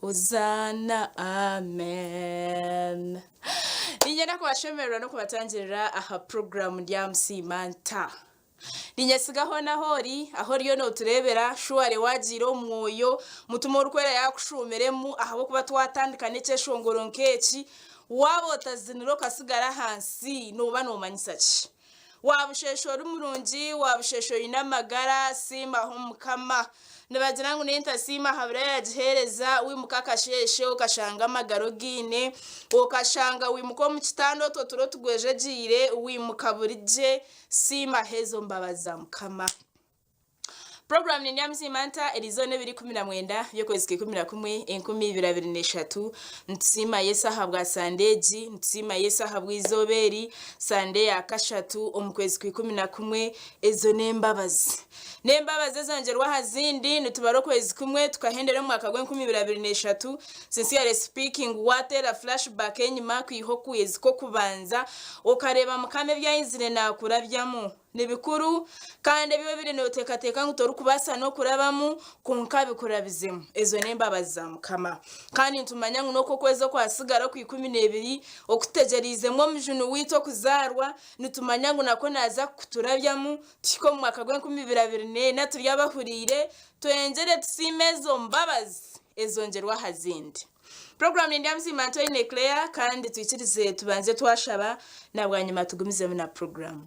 Hosanna, Amen. Niinyenda kubashemererwa n'okubatangirira aha puroguraamu Ndyamusiima Nta. Niinyesiga hoona ahu ori, ahu oriyo nootureebera, shuware waagiire omu mwoyo, Mutima Orikwera yaakushuumiremu, ahabw'okuba twatandika n'ekyeshongoro nk'eki, waaba otazinire okasigara ahansi, nooba noomanyisa ki? Waabusheesha ori murungi, waabusheesha oine amagara, siimaho Mukama. Nibagira ngu n'entasiima habura yaagiheereza, wimuka akasheeshe okashanga amagara ogaine, okashanga wimuka omu kitanda otwo turo tugwejegyeire, wimuka buri gye, siimaho ezo mbabazi za Mukama. Puroguraamu Nindya Muziima Nta eriizooba ebiro 19 by'okwezi kwa 11, 2023. Nitusiima Yesu ahabwa Sande egi, nitusiima Yesu ahabw'eizooba eri, Sande ya kashatu omu kwezi kwa 11. Ezo n'embabazi. N'embabazi ezongyerwa aha zindi, nitubara okwezi kumwe tukahendera omu mwaka gw'enkumi ibiri abiri n'eshatu. Sincerely speaking, waateera flashback enyima kwiha okwezi kw'okubanza, okareeba Mukama ebi aizire naakurabyamu. Ni bikuru, kandi ebi obaire nooteekateeka ngu torikubaasa n'okurabamu, kwonka bikurabizemu. Ezo n'embabazi za Mukama. Kandi nitumanya ngu n'oku okwezi okwatsigara okw'Ikuminiibiri, oku tutegyereizemu Omujuni waitu okuzaarwa, nitumanya ngu nakwo naaza kukuturabyamu, tuhike omu mwaka gw'enkumi ibiri abiri n'ena turi abahuriire, twengyere tusiime ezo mbabazi ezongyerwa aha zindi. Puroguraamu Nindya Muziima Ntoine Claire, kandi twikirize tubanze twashaba, na bwanyima tugumizemu na puroguraamu.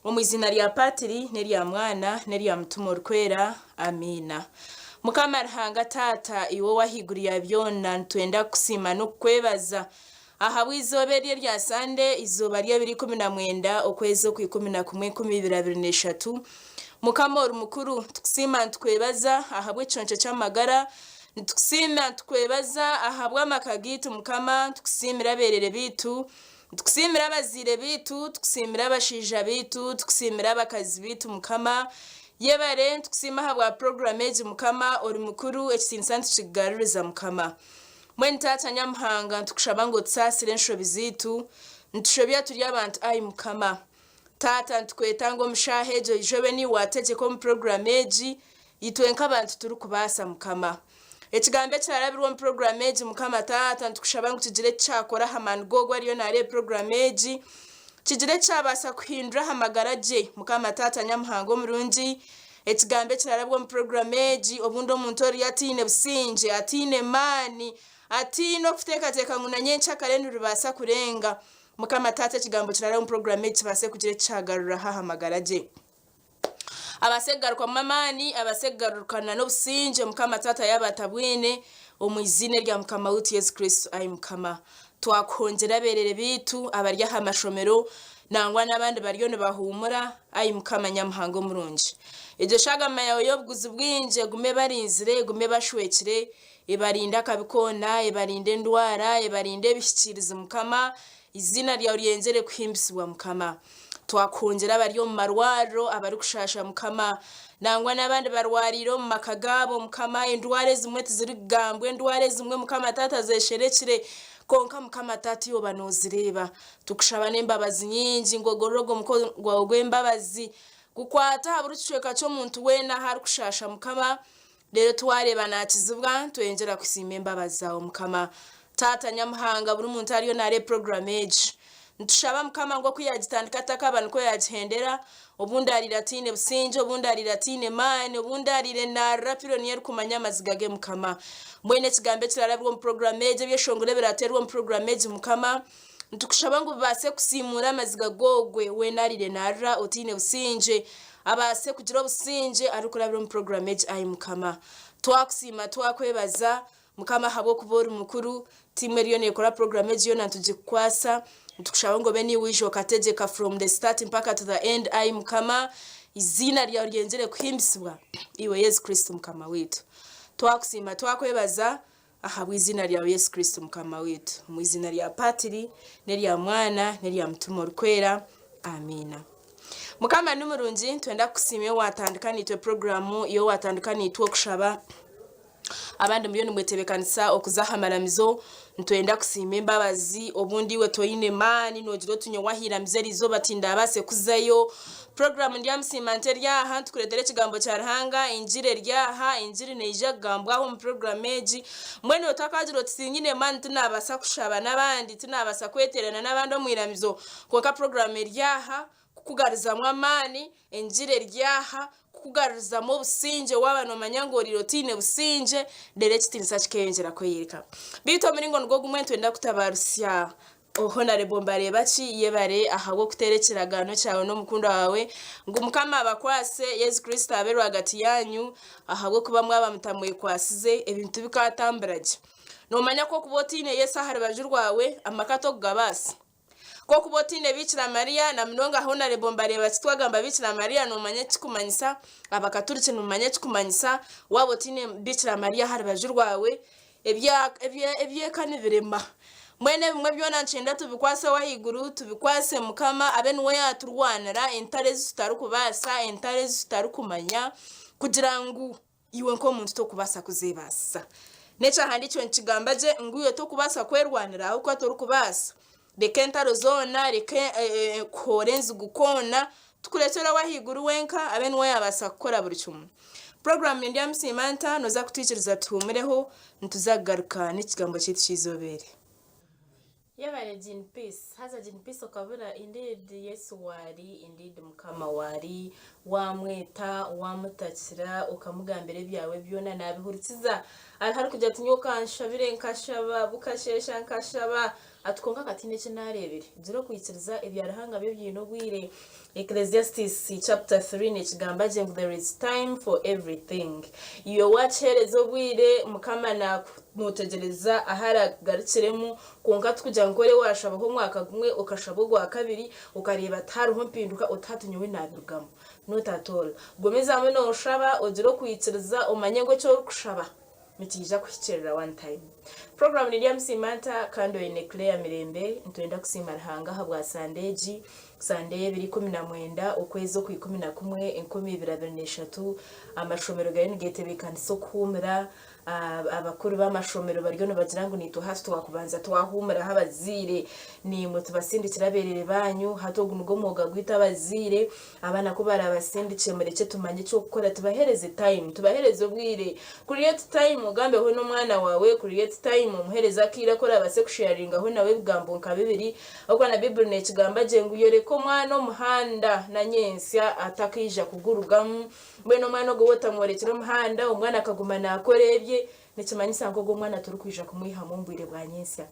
Omu iziina rya Patiri, n'erya Mwana, n'erya Mutima Orikwera. Amiina. Mukama Ruhanga Taata, Iwe ow'ahaiguru ya byona, nitwenda kukusiima n'okukwebaza ahabw'eizooba eri erya Sande, eizooba ry'ebiro 19 okwezi okw'ikumi na kumwe 2023. Mukama ori mukuru, nitukusiima nitukwebaza ahabw'ekiconco ky'amagara, nitukusiima nitukwebaza ahabw'amaka gaitu Mukama, nitukusiimira abeerere baitu, Nitukusiimira abazaire baitu, tukusiimira abashaija baitu, tukusiimira abakazi baitu Mukama. Yebare, nitukusiima ahabwa puroguramu egi Mukama, ori mukuru, ekitiinisa nitukikugaruriza Mukama. Mbwenu Taata Nyamuhanga nitukushaba ngu otusaasire enshobi zaitu, nitushobya turi abantu ai Mukama. Taata nitukweta ngu omu shaaha egi oije obe niiwe wategyeka omu puroguramu egi, itwe nk'abantu titurikubaasa Mukama. Ekigambo ekirarabirwe omu puroguramu egi Mukama Taata nitukushaba ngu kigire eki kyakora aha maani g'ogwo ariyo naareeba puroguramu egi, kigire eki kyabaasa kuhindura aha magara gye Mukama Taata Nyamuhanga omurungi. Ekigambo ekirarabwa omu puroguramu egi obundi omuntu oriyo ataine busingye, ataine maani, ataine okuteekateeka ngu na nyenkyakare niribaasa kurenga, Mukama Taata ekigambo kiraraba omu puroguramu egi kibaase kugira eki kyagaruraho aha magara gye. Abaase kugarukwamu amaani, abaase kugarukana n'obusingye, Mukama Taata yaaba atabwine, omu iziina erya Mukama waitu Yesu Kristo, ai Mukama. Twakuhongyera abeerere baitu abari aha mashomero, nangwa n'abandi bariyo nibahuumura, ai Mukama Nyamuhanga omurungi. Egyo shagama yaawe y'obuguzi bwingi egume ebarinzire, egume ebashwekire, Ebarinde akabi koona, ebarinde endwara, ebarinde ebihikiirizi Mukama, eiziina ryawe ryengyere kuhimbisibwa Mukama. Twakuhongyera abari omu marwariro abarikushaasha Mukama, nangwa n'abandi barwariire omu maka gaabo Mukama, endwara ezimwe tizirikugambwa, endwara ezimwe Mukama Taata zesherekire, kwonka Mukama Taata iwe oba nozireeba. Tukushaba n'embabazi nyingi ngu ogorore ogwo mukono gwawe gw'embabazi gukwate aha buri kicweka ky'omuntu weena ahu arikushaasha Mukama, Reero twareeba naakizibwa, tweyongyera kusiima embabazi zaawe Mukama. Taata Nyamuhanga, buri muntu ariyo naareeba puroguraamu egi, nitushaba Mukama ngu oku yaagitandika atakaba nikwo yaagihendera. Obundi ariire ataine busingye, obundi ariire ataine maani, obundi ariire naarira piro niyo erikumanya amaziga ge Mukama. Mbwenu ekigambo ekirarabirwe omu puroguraamu egi, ebyeshongoro ebiraateerwe omu puroguraamu egi Mukama, Nitukushaba ngu bibaase kusiimuura amaziga g'ogwe weena ariire naarira otaine busingye, abaase kugira obusingye arikurabira omu puroguraamu egi Ai Mukama. Twakusiima twakwebaza, Mukama ahabw'okuba ori mukuru. Tiimu eriyo neekora puroguraamu egi yoona nitugikukwasa. Nitukushaba ngu obe niiwe waija okategyeka from the start mpaka to the end Ai Mukama. Eiziina ryawe ryengyere kuhimbisibwa, Iwe Yesu Kristo Mukama waitu. Twakusiima twakwebaza. Ahabw'eiziina ryawe Yesu Kristo Mukama waitu, omu iziina rya Patiri, n'erya Mwana, n'erya Mutima Orikwera. Amiina. Mukama ni murungi, nitwenda kukusiima iwe waatandika naitwe puroguraamu, iwe waatandika naitwe okushaba. Abandi muriyo nimwetebeekanisa okuza aha maramizo. Nitwenda kusiima embabazi. Obundi iwe toine maani noogira oti nyowe aha iramizo eriizooba tindaabaase kuzayo. Puroguraamu Ndyamusiima Nta eri aha, nitukureetera ekigambo kya Ruhanga. Engiri eri aha, engiri neija kugambwaho omu puroguraamu egi. Mbwenu otakaagira oti tinyine maani tinaabaasa kushaba n'abandi, tinaabaasa kweteerana n'abandi omu iramizo. Kwonka puroguraamu eri aha kukugaruzamu amaani, engiri eri aha kukugarurizamu obusingye waaba noomanya ngu oriire otaine busingye, reero ekitiinisa kikeeyongyera kweyereka. Beitu omuringo nigwo gumwe nitwenda kutabaarusya Honarebo Mbareebaki yebare ahabw'okuteera ekiragaano kyawe n'omukundwa waawe ngu Mukama abakwase, Yesu Kristo abe rwagati yaanyu ahabw'okuba mwaba mutamwekwasize ebintu tibikaatambura gye. Noomanya ku okuba otaine Yesu aha rubaju rwawe amaka tokugabaasa? Ku okuba otaine Biikira Mariya, na munonga Honarebo Mbareebaki twagamba Biikira Mariya noomanya eki kikumanyisa, Abakaturiki nimumanya eki kikumanyisa, waaba otaine Biikira Mariya aha rubaju rwawe eby'eka nibirema. Mbwenu ebimwe byona nikyenda tubikwase ow'ahaiguru, tubikwase Mukama abe niwe yaaturwanira entaro ezi tutarikubaasa, entaro ezi tutarikumanya kugira ngu Iwe nk'omuntu tokubaasa kuzeebaasisa. N'ekyahandiikirwe nikigamba gye ngu iwe tokubaasa kwerwanira ahabw'okuba torikubaasa. Reka entaro zoona, reka kuhoora enzigu kwona, tukurekyere ow'ahaiguru wenka abe niwe yaabaasa kukora buri kimwe. Puroguraamu Nindyamusiima Nta? Nooza kutwikiriza tuhuumureho, nituza kugaruka n'ekigambo kyaitu ky'eizooba eri. Yebare Jean Peace. Haza Jean Peace okabura indeed Yesu waari indeed Mukama waari wamweta wamutakira okamugambira ebyawe byona nabihurikiza hariho arikugira ati nyowe okanshabire nkashaba bukashesha nkashaba ati kwonka hati haine eki narebire gira okwikiriza ebya Ruhanga byo byine obwire Ecclesiastes chapter 3 nekigamba gye ngu there is time for everything iwe wakihereza obwire Mukama notegyereza ahu arakugarukiremu Kwonka tikugira ngu kore waashabaho omwaka gumwe okashaba ogwakabiri okareeba tihariho mpinduka oti hati nyowe naabirugamu. Not at all. Gumizamu nooshaba ogire okwikiriza omanye ngu eki orikushaba nikiija kuhikiirira one time. Puroguraamu Nindyamusiima Nta kandi oine Claire Mirembe. Nitwenda kusiima Ruhanga ahabwa Sande egi, Sande y'ebiro 19 okwezi okw'ikumi na kumwe 2023. Amashomero gariyo nigeetebeekanisa okuhuumura. Abakuru b'amashomero bariyo nibagira ngu naitwe hati twakubanza twahuumuraho abazaire naimwe tubasindikire abeerere baanyu. Hati ogu nigwo mwoga gwaitu abazaire, abaana ku baraabasindikye murekye tumanye eky'okukora tubaheereze time, tubaheereze obwire. Create time ogambeho n'omwana waawe, create time omuheereze akaire aku orabaase kusheyaringaho nawe ebigambo nka bibiri ahabw'okuba na Baiburi neekigamba gye ngu yoreka omwana omuhanda na nyentsya atakaija kugurugamu. Mbwenu omwana ogwo waaba otamworekire omuhanda, omwana akaguma naakora ebye, nikimanyisa ngu ogwo omwana torikwija kumwihamu omu bwire bwa nyentsya.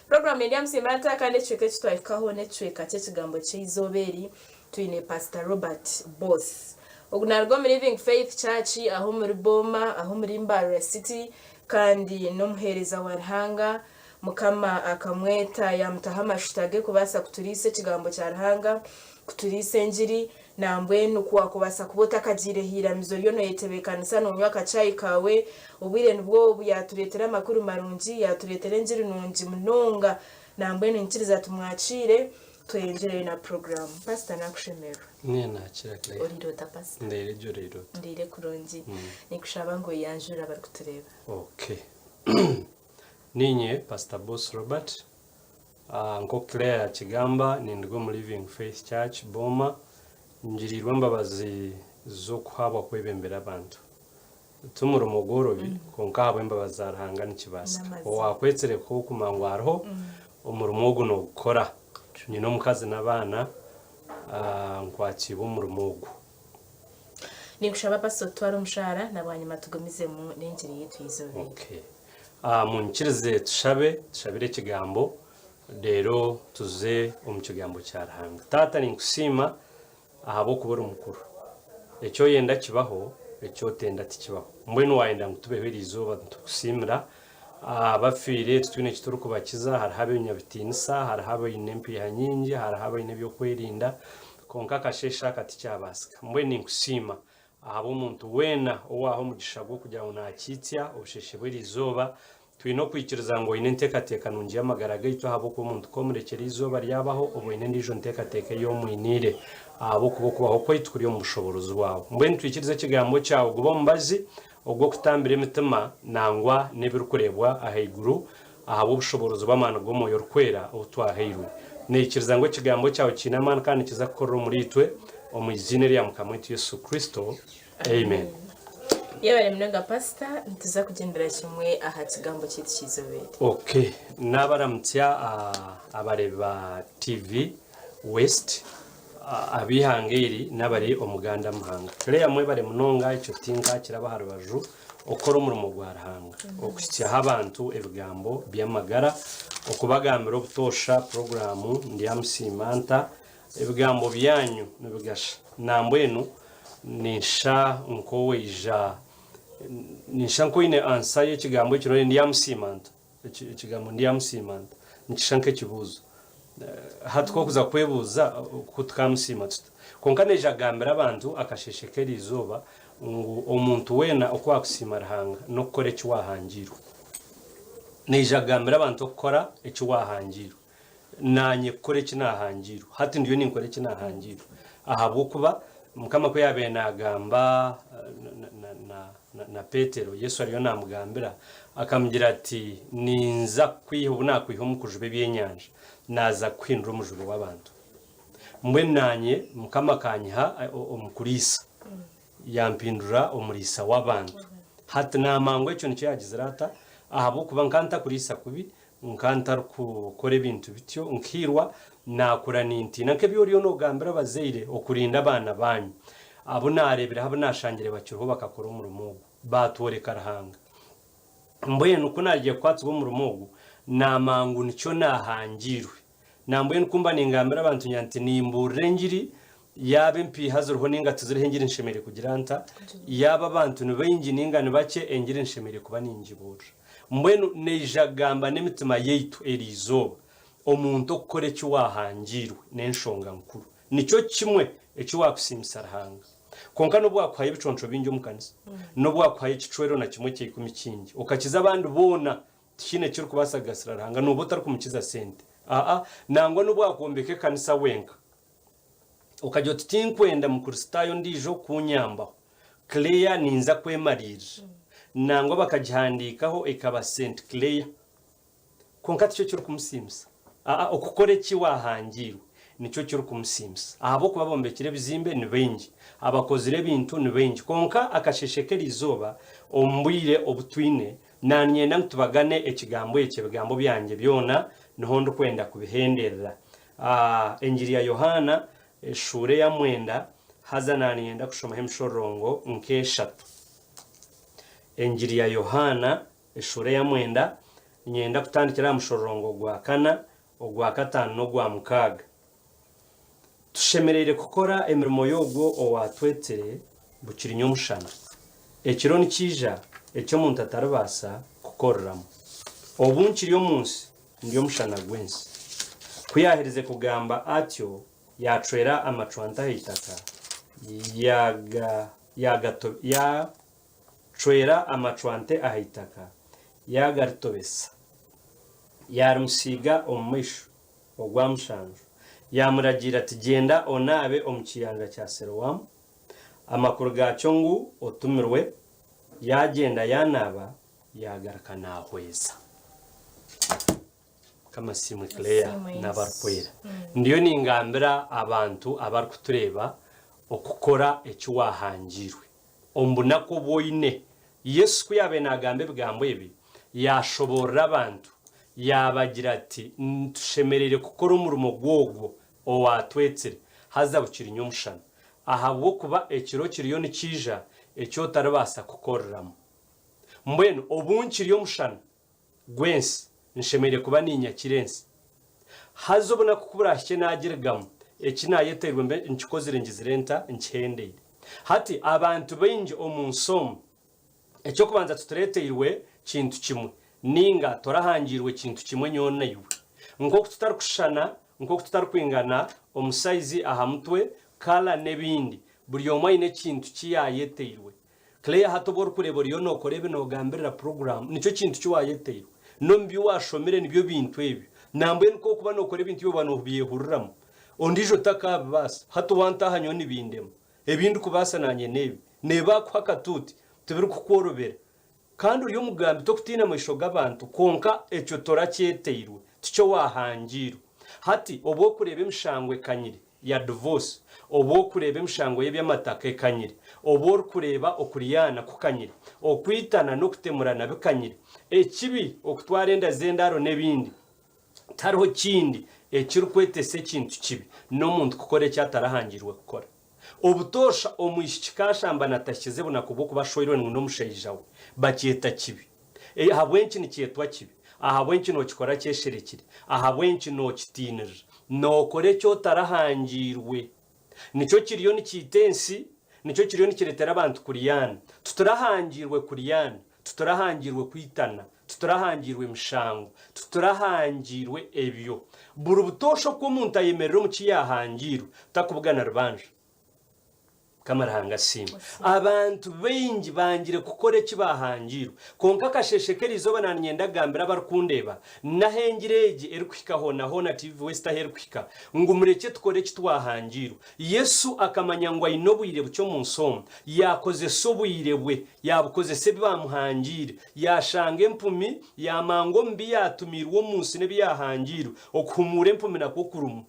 Puroguraamu Nindyamusiima Nta kandi ekicweka eki twahikaho n'ekicweka ky'ekigambo ky'eizooba eri. Twine Pasita Robert Boss. Ogu naaruga omu Living Faith Church aho omuri Booma aho omuri Mbarara City kandi n'omuheereza wa Ruhanga. Mukama akamweta yaamutaho amashuta ge kubaasa kuturiisa ekigambo kya Ruhanga, kuturiisa engiri. Nambwenu ku wakubaasa kuba otakagiire ha iramizo oriyo noyetebeekanisa nonywa akachai kaawe, obwire nibwo obu yaatureetera amakuru marungi, yaatureetera engiri nungi munonga. Nambwenu niinyikiriza tumwakiire tweyongyereyo na puroguraamu. Pasita nakushemererwa. Niiwe naakira Claire. Oriire ota pasita? Ndeire gye oriire ota? Ndiire kurungi. Ninkushaba ngu oyanjure abarikutureeba. Okay. Niinye Pastor Boss Robert. Nk'oku Claire yaakigamba, ninduga omu Living Faith Church, Booma. Ngiriirwe embabazi z'okuhaabwa kwebembera abantu. Ti murimo gworobi, kwonka ahabw'embabazi za Ruhanga nikibaasika. Owaakwetsire kuhukuma ngu ariho, omurimo ogu noogukora. Nyine omukazi n'abaana, nkwatsiibwe omurimo ogu. Ninkushaba Pastor otutware omushaara na bwanyima tugumizemu n'engiri yaitu y'eizooba eri. Okay. Munyikirize tushabe, tushabire ekigambo reero tuze omu kigambo kya Ruhanga. Taata ninkusiima ahabw'okuba ori mukuru. Eki oyenda kibaho, eki otenda tikibaho. Mbwenu wayenda ngu tubeho eri izooba nitukusiimira. Abafiire titwine eki turikubakiza, hariho abanyabitiinisa, hariho abaine empiiha nyingi, hariho abaine eby'okwerinda, kwonka akasheeshe aka tikyabaasika. Mbwenu ninkusiima Ahabw'omuntu weena owaaha omugisha gw'okugira ngu naakiitsya obusheshe bw'eriizooba, twine okwikiriza ngu oine enteekateeka nungi y'amagara gaitu ahabw'okuba omuntu ku omurekyera eizooba ryabaho oba oine endiijo nteekateeka ei omwiniire ahabw'okuba okubaho kwaitu kuri omu bushoboorozi bwawe. Mbwenu twikirize ekigambo kyawe gube omubazi, ogw'okutambira emitima nangwa n'ebirikureebwa ahaiguru ahabw'obushoboorozi bw'amaani g'Omwoyo Orikwera obu twahairwe. Naikiriza ngu Ekigambo kyawe kiine amaani kandi nikiza kukorera omuriitwe, omu iziina erya Mukama waitu Yesu Kristo. Amen. Yebare munonga pastor, nituza kugyendera kimwe aha kigambo kyaitu ky'eizooba eri. Ok, nabaramutsya abareebi ba TV West, ab'eihanga eri n'abari omu gandi amahanga. Claire mwebare munonga ekyo tinkakiraba aha rubaju okukora omurimo gwa Ruhanga, okuhitsyaho abantu ebigambo by'amagara, okubagambira obutoosha puroguraamu Ndyamusiima Nta, Ebigambo byanyu nibigasha. Nambwenu ninsha nk'owaija, ninsha nk'oine ansa y'ekigambo eki nari ndyamusiima nta? Ekigambo ndyamusiima nta nikisha nk'ekibuuzo. Hati ku orikuza kwebuuza ku tukamusiima tuta? Kwonka naija kugambira abantu akasheeshe k'eriizooba ngu omuntu weena oku waakusiima Ruhanga n'okukora eki waahangiirwe. Naija kugambira abantu okukora eki waahangiirwe. Naanye kukora eki naahangiirwe. Hati ndiyo ninkora eki naahangiirwe. Ahabw'okuba Mukama ku yaabaire naagamba na Petero, Yesu ariyo naamugambira, akamugira ati, Ninza kukwiha, obu naakwiha omu kujuba eby'enyanja, naaza kukuhindura omujubi w'abantu. Mbwenu naanye Mukama akanyiha omu kuriisa. Yampindura omuriisa w'abantu. Hati naamangwa ekyo nikyo yaagizire ata, ahabw'okuba nkaba ntakuriisa kubi, nkaba ntarikukora ebintu bityo, nkairwa naakura nintiina nk'ebi oriyo noogambira abazaire okurinda abaana baanyu. Abu naareebireho abu naashangire bakiriho bakakora omurimo ogu, baatworeka Ruhanga. Mbwenu ku naagiye kukwatsibwa omurimo ogu, naamanya ngu nikyo naahangiirwe. Nambwenu ku mba ningambira abantu ngira nti nimbuurira engiri, yaaba empiiha ziriho nainga tiziriho engiri nshemereire kugira nta? Yaaba abantu ni baingi nainga ni bakye engiri nshemereire kuba ningibuurira. Mbwenu neija kugamba n'emitima yaitu eri izooba, omuntu okukora eki waahangiirwe n'enshonga nkuru. Nikyo kimwe eki waakusiimisa Ruhanga. Kwonka n'obu waakuhayo ebiconco bingi omu kanisa, n'obu waakuhayo ekicwero na kimwe kya ikumi kingi, okakiza abandi boona, Tihaine ekirikubaasa kugasira Ruhanga nooba otarikumukiza sente. Aa, nangwa n'obu wakwombeka ekanisa wenka, okagira oti tinkwenda Mukristaayo ondiijo kuunyambaho, Clare ninza kwemariirira. Nangwa bakagihandiikaho ekaba Saint Clare. Kwonka tikyo kirikumusiimisa. Aa, okukora eki waahangiirwe nikyo kirikumusiimisa. Ahabw'okuba abombekire ebizimbe ni baingi, abakozire ebintu ni baingi, kwonka akasheeshe k'eriizooba omu bwire obu twine, Naanyenda ngu tubagane ekigambo eki, ebigambo byangye byona niho ndikwenda kubihenderera. Engiri ya Yohaana, eshuura eya mwenda, haza naanyenda kushomaho emishororongo nk'eshatu. Engiri ya Yohaana, eshuura eya mwenda, niinyenda kutandikira aha mushororongo gwa kana, ogwa kataano n'ogwa mukaaga. Tushemereire kukora emirimo y'Ogwo owaatwetsire bukiri nyomushana. Ekiro nikiija eki omuntu ataribaasa kukoreramu. Obu nkiri omu nsi, ndi omushana gw'ensi. Ku yaaherize kugamba atyo, yaacwera amacwante aha itaka, yaacwera amacwante aha itaka, yaagaritobesa, yaarimusiiga omu maisho. Ogwa mushanju, yaamuragiira ati, Gyenda onaabe omu kiyanja kya Siloamu, amakuru gaakyo ngu, Otumirwe. Yaagyenda yaanaaba, yaagaruka naahweza. Mukama asiimwe Claire n'abarikwera. Ndiyo ningambira abantu abarikutureeba okukora eki waahangiirwe. Omu bunaku obu oine. Yesu ku yaabaire naagamba ebigambo ebi, yaashoboorora abantu, yaabagira ati, Tushemereire kukora omurimo gw'Ogwo owaatwetsire, haza bukiri nyomushana, ahabw'okuba ekiro kiriyo nikiija eki otaribaasa kukoreramu. Mbwenu obu nkiri omushana gw'ensi, nshemereire kuba niinyakira ensi. Haza obunaku ku buraahikye naagirigamu, eki naayeteirwe mbe nkikozire ngizire nta? Nkihendeire. Hati abantu baingi omu nsi omu, eky'okubanza titureeteirwe kintu kimwe, nainga torahangiirwe kintu kimwe nyowe naiwe. Nk'oku tutarikushushana, nk'oku tutarikwingana omu sayizi aha mutwe, kala n'ebindi, buri omwe aine ekintu ki yaayeteirwe. Claire hati obu orikureeba oriyo nookora ebi noogambirira puroguraamu, nikyo kintu ki waayeteirwe. N'omu bi waashomire nibyo bintu ebyo. Nambwenu ku orikuba nookora ebintu ebi oba noobyehuriramu. Ondiijo takaabibaasa. Hati wantaaha nyowe nibindema. Ebi ndikubaasa naanye n'ebi. Neeba akuha akatuuti. Tibirikukworobera. Kandi ori omugambi tokutiina maisho g'abantu kwonka ekyo torakyeteirwe, tikyo waahangiirwe. Hati obu orikureeba emishango ekanyire ya divorce, obu orikureeba emishango y'eby'amataka ekanyire, obu orikureeba okuryana kukanyire, okwitana n'okutemurana bikanyire, ekibi, okutwara enda z'endaaro n'ebindi, tihariho kindi ekirikwetesa ekintu kibi n'omuntu kukora eki atarahangiirwe kukora. Obutoosha omwishiki kashambana atahikize bunaku bw'okuba ashweirwe ngu n'omushaija we, bakyeta kibi. Ahabw'enki nikyetwa kibi? Ahabw'enki nookikora kyesherekire? Ahabw'enki nookitiinirira? Nookora eki otarahangiirwe. Nikyo kiriyo nikiita ensi, nikyo kiriyo nikireetera abantu kuryana. Titurahangiirwe kuryana, titurahangiirwe kwitana, titurahangiirwe emishango, titurahangiirwe ebyo. Buri butoosha oku omuntu ayemerera omu ki yaahangiirwe, takubugana rubanja. Mukama Ruhanga asiimwe. Abantu baingi bangire kukora eki baahangiirwe. Kwonka akasheeshe k'eriizooba naaniinyenda kugambira abarikundeeba, n'ahu engiri egi erikuhika hoonahoona, TV West ahu erikuhika, ngu murekye tukore eki twahangiirwe. Yesu akamanya ngu aine obwire bukye omu nsi omu. Yaakozesa obwire bwe, yaabukozesa ebi baamuhangiire. Yaashanga empumi, yaamangwa omu bi yaatumiirwe omu nsi n'ebi yaahangiirwe. Okuhumuura empumi nakwo kurimu.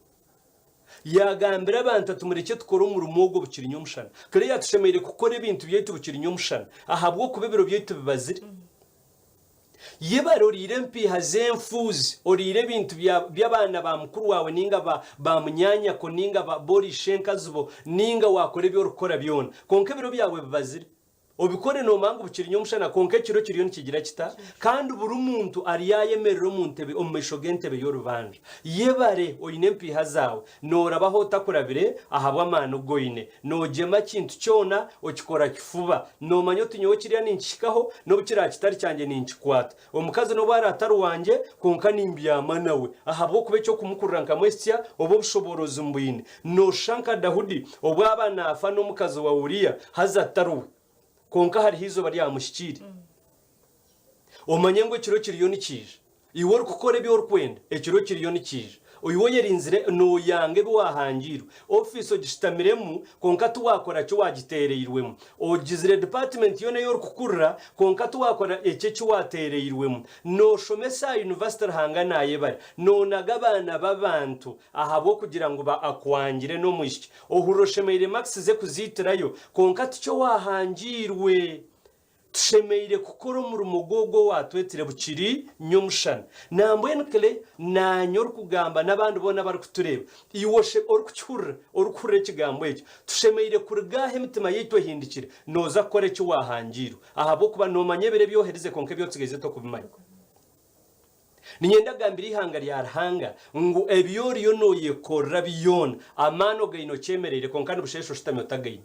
Yaagambira abantu ati, Murekye tukore omurimo ogwo bukiri nyomushana. Claire, tushemereire kukora ebintu byaitu bukiri nyomushana, ahabw'okuba ebiro byaitu bibazire. Yebare oriire empiiha z'enfuuzi, oriire ebintu by'abaana ba mukuru waawe nainga ba munyaanyako nainga b'ori ishenkazibo nainga waakora ebi orikukora byona. Kwonka ebiro byawe bibazire. Obikore noomanya ngu bukiri nyomushana, kwonka ekiro kiriyo nikigira kita? Kandi buri muntu aryayemerera omu ntebe, omu maisho g'entebe y'orubanja. Yebare oine empiiha zaawe, noorabaho otakurabire ahabw'amaani agu oine. Noogyema kintu kyona, okikora kifuba. Noomanya oti nyowe kiriya ninkihikaho, n'obu kiraabe kitari kyangye ninkikwata. Omukazi n'obu araabe atari wangye, kwonka nimbyama nawe, ahabw'okuba eky'okumukurira nkamwehitsya, obu obushoboorozi mbwine. Nooshusha nka Daudi, obu aba naafa n'omukazi wa Uriya, haza atari we. Kwonka hariho eizooba ryamuhikiire. Omanye ngu ekiro kiriyo nikiija. Iwe orikukora ebi orikwenda, ekiro kiriyo nikiija. Iwe oyerinzire nooyanga ebi waahangiirwe. Ofiisi ogishutamiremu, kwonka tiwaakora ki waagiteereirwemu. Ogizire dipaatimenti yoona ei orikukurira, kwonka tiwaakora ekyo eki waateereirwemu. Nooshomesa aha yunivasite Ruhanga naayebare. Noonaga abaana b'abantu ahabw'okugira ngu ba akwangire n'omwishiki. Ohurira oshemereire makisi ze kuziitirayo, kwonka tikyo waahangiirwe. Tushemereire kukora omurimo gw'ogwo owaatwetire bukiri nyomushana. Nambwenu Clay, naanye orikugamba n'abandi boona abarikutureeba, iwe oshe orikukihurira, orikuhurira ekigambo ekyo, tushemereire kuruga aha emitima yaitu ehindikire, nooza kukora eki waahangiirwe, ahabw'okuba noomanya ebiro ebi oherize kwonka ebi otsigaize tokubimanya. Niinyenda kugambira eihanga rya Ruhanga ngu ebi oriyo nooyekorera byona, amaani ogaine okyemereire kwonka nibusheesha oshutami otagaine.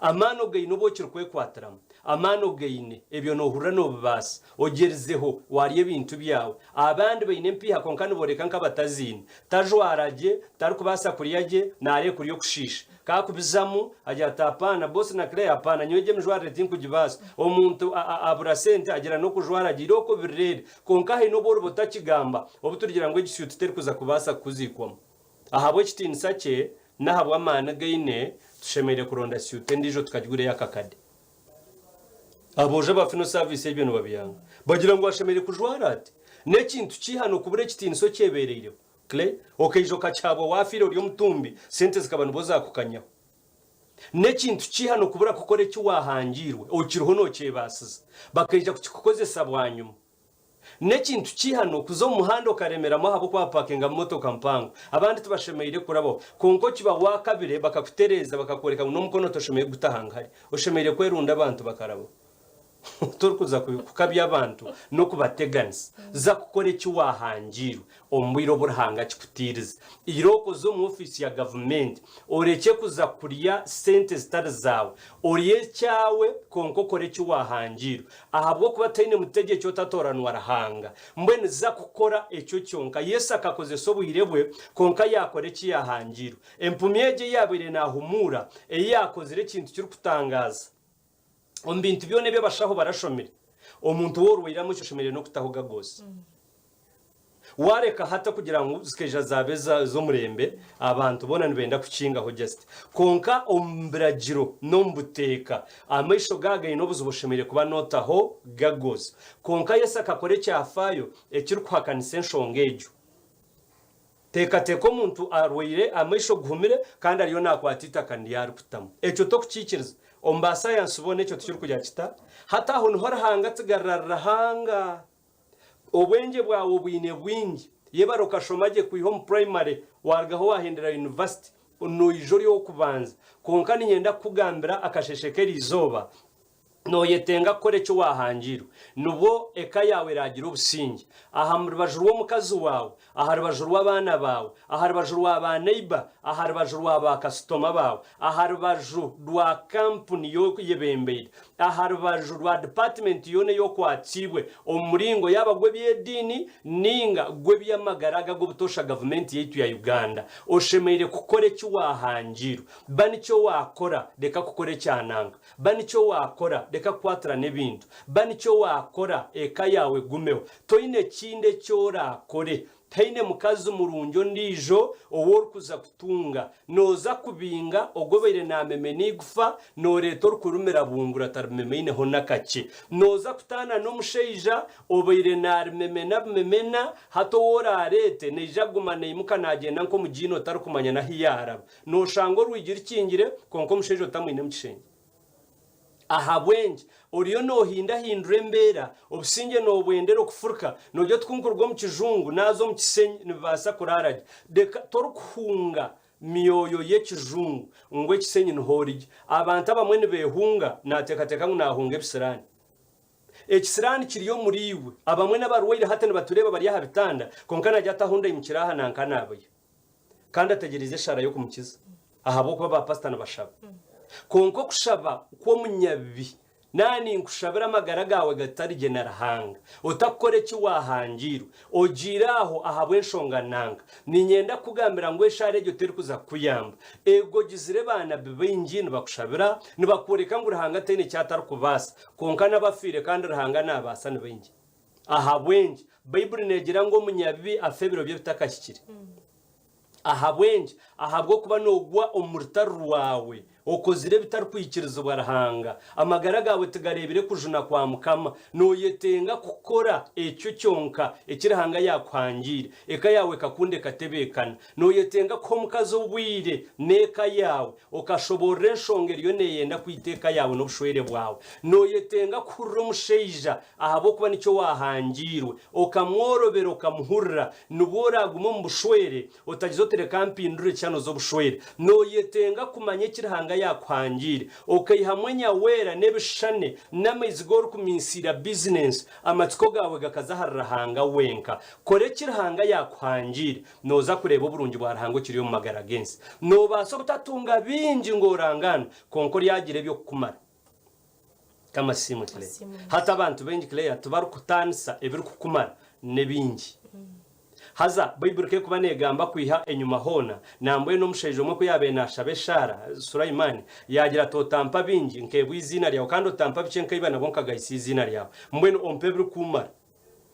Amaani ogaine obu okirikwekwatiramu. Amaani ogaine, ebyo noohurira noobibaasa. Ogyerizeho, waarya ebintu byawe. Abandi baine empiiha kwonka nibooreka nk'abataziine. Tajwara gye, tarikubaasa kurya gye, naareeba kurya okushiisha. Ku akubizamu, agira ati, Apaana, bosi na Claire, apaana, nyowe egyo emijwarire tinkugibaasa. Omuntu abura sente, agira n'okujwara gye. Irooko obirireebe. Kwonka haine obu oriba otakigamba, obu turigira ngu egi syuuti terikuza kubaasa kukuziikwamu. Ahabw'ekitiinisa kye n'ahabw'amaani agu aine, tushemereire kuronda syuuti endiijo tukagigura ey'akakade. Aboojo aba Funeral Service ebyo nibabyanga. Bagira ngu ashemereire kujwara ati. N'ekintu ky'eihano kubura ekitiinisa okyebeereireho. Clay, okaija okakihabwa waafiire ori omutumbi, sente zikaba nibwo zaakukanyaho. N'ekintu ky'eihano kubura kukora eki waahangiirwe, okiriho nookyebaasiza. Bakaija kukikukozesa bwanyima. N'ekintu ky'eihano kuza omu muhanda okaremeramu ahabw'okuba bapakingamu motoka mpango. Abandi tibashemereire kurabaho. Kwonka okiba waakabire bakakutereeza bakakworeka ngu n'omukono toshemereire kuguta aha ngari. Oshemereire kwerunda abantu bakarabaho. Torikuza kukabya abantu n'okubateganisa. Za kukora eki waahangiirwe omu bwire obu Ruhanga akikutiirize. Irooko oze omu ofiisi ya gavumenti orekye kuza kurya sente zitari zaawe. Orye ekyawe kwonka okore eki waahangiirwe. Ahabw'okuba taine mutegyeki otatooranwa Ruhanga. Mbwenu za kukora ekyo kyonka. Yesu akakozesa obwire bwe, kwonka yaakora eki yaahangiirwe. Empumi egyo ei yaabaire naahumuura, ei yaakozire ekintu kirikutangaaza. Omu bintu byona ebi abashaho barashomire, omuntu ou orwaire amaisho oshemereire n'okutaho goggles. Waareka hati kugira ngu zikaija zaaba ez'omurembe, abantu boona nibenda kukingaho just. Kwonka omu biragiro n'omu buteeka, amaisho gaaba gaine obuzibu oshemereire kuba nootaho goggles. Kwonka Yesu akakora ekyafaayo ekirikuhakanisa enshonga egyo. Teekateeka omuntu arwaire amaisho guhumire kandi ariyo naakwata eitaka niryo arikutamu. Ekyo tokukiikiriza. Omu ba sayansi boona ekyo tikirikugira kita? Hati aho niho Ruhanga atsigarira ari Ruhanga. Obwengye bwawe obwine bwingi. Yebare okashoma gye kwiha omu purayimare waarugaho waahindura yunivasite, noija ori ow'okubanza. Kwonka niinyenda kukugambira akasheeshe k'eriizooba, Nooyetenga kukora eki waahangiirwe, nibwo eka yaawe eraagire obusingye. Aha rubaju rw'omukazi waawe, aha rubaju rw'abaana baawe, aha rubaju rwa baaneiba, aha rubaju rwa baakasitoma baawe, aha rubaju rwa kampuni ei oyebembeire, aha rubaju rwa dipaatimenti yoona ei okwatsiibwe omu muringo yaaba gw'eby'ediini nainga gw'eby'amagara aga ag'obutoosha gavumenti yaitu ya Uganda, oshemereire kukora eki waahangiirwe. Ba nikyo waakora, reka kukora ekyananka. Ba nikyo waakora, reka kukwatirana ebintu. Ba nikyo waakora, eka yaawe egumeho. Toine kindi eki oraakore. Tihaine mukazi murungi ondiijo ou orikuza kutunga. Nooza kubinga ogwo obaire naamemena eigufa, nooreeta orikurumira bunguri atarimemeineho n'akakye. Nooza kutaana n'omushaija obaire naarimemena bumemena, hati ou oraareete naija kuguma naimuka naagyenda nk'omugiini otarikumanya n'ahu yaaraba. Nooshanga orwigi rukingire, kwonka omushaija otamwine omu kishengye. Ahabw'enki oriyo noohindahindura embeera, obusingye noobwendera okufuruka, nogira oti ku nkuruga omu kijungu naaza omu kisenyi nibibaasa kuraara gye. Reka torikuhunga myoyo y'ekijungu ngu ekisenyi niho origye. Abantu abamwe nibeehunga naateekateeka ngu naahunga ebisiraani. Ekisiraani kiri omuriiwe. Abamwe n'abarwaire hati nibatureeba bari aha bitanda, kwonka naagira ati ahu ndaimukire aha nanka naabayo. Kandi ategyereize eshaara y'okumukiza ahabw'okuba ba pasita nibashaba. Kwonka okushaba kw'omunyabibi, Naaba ninkushabira amagara gaawe gatari gye na Ruhanga, otakukora eki waahangiirwe, ogiire aho ahabw'enshonga nanka. Niinyenda kukugambira ngu eshaara egyo terikuza kukuyamba. Eego ogizire baanabi baingi nibakushabira, nibakworeka ngu Ruhanga taine eki atarikubaasa, kwonka n'abafiire kandi Ruhanga naabaasa ni baingi. Ahabw'enki? Baibuli neegira ngu omunyabibi afa ebiro bye bitakahikire. Ahabw'enki? Ahabw'okuba noogwa omu rutaro rwawe, okozire ebitarikwikirizibwa Ruhanga. Amagara gaawe tigareebire kujuna kwa Mukama. Nooyetenga kukora ekyo kyonka eki Ruhanga yaakuhangiire. Eka yaawe ekakunda ekatebeekana. Nooyetenga kuha omukazi obwire n'eka yaawe. Okashoboorora enshonga eriyo neeyenda kwita eka yaawe n'obushwere bwawe. Nooyetenga kuhurira omushaija ahabw'okuba nikyo waahangiirwe. Okamworobera okamuhurira, nibwo oraagume omu bushwere otagize oti reka mpindure channel z'obushwere. Nooyetenga kumanya eki Ruhanga yaakuhangiire. Okaihamu enyaweera n'ebishushane n'amaizi gu orikuminsiira bizinensi, amatsiko gaawe gakaza ahari Ruhanga wenka. Kora eki Ruhanga yaakuhangiire. Nooza kureeba oburungi bwa Ruhanga okiri omu magara g'ensi. Noobaasa obutatunga bingi ngu orangaanwe, kwonka oryagira eby'okukumara. Kamasiimwe Claire. Hati abantu baingi Claire tibarikutaanisa ebirikukumara n'ebingi. Haza Baiburi ku erikuba neegamba kwiha enyima hoona, nambwenu omushaija omwe ku yaabaire naashaba eshaara, Sulaimaani, yaagira ati, Otampa bingi, nkeebwa eiziina ryawe, kandi otampa bikye nkaiba nabwo nkagayisa eiziina ryawe. Mbwenu ompe ebirikummara.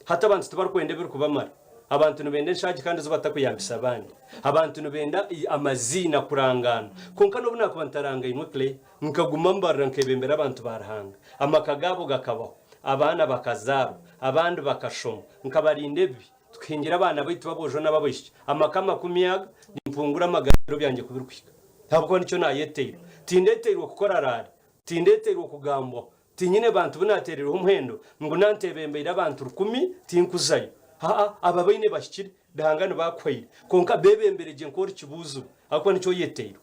Hati abantu tibarikwenda ebirikubamara. Abantu nibenda enshaagi kandi ezi batakuyambisa abandi. Abantu nibenda amaziina kurangaanwa. Kwonka n'obu naakuba ntarangainwe Claire, nkaguma mbarira nkebembera abantu ba Ruhanga. Amaka gaabo gakabaho, abaana bakazaarwa, abandi bakashoma. Nkabarinda ebibi, tukahingira abaana baitu b'aboojo n'ab'abaishiki amaka amakumi aga, nimpungura amagara ebiro byangye ku birikuhika. Ahabw'okuba nikyo naayeteirwe. Tindeeteirwe kukora raari, tindeeteirwe kugambwaho, Tinyine bantu bu naateereireho omuhendo ngu naantebembeire abantu rukumi, tinkuzayo. Haa, abo abaine bahikire, Ruhanga nibaakuhaire. Kwonka beebembere gye nk'ori kibuuzibwa, ahabw'okuba nikyo oyeteirwe.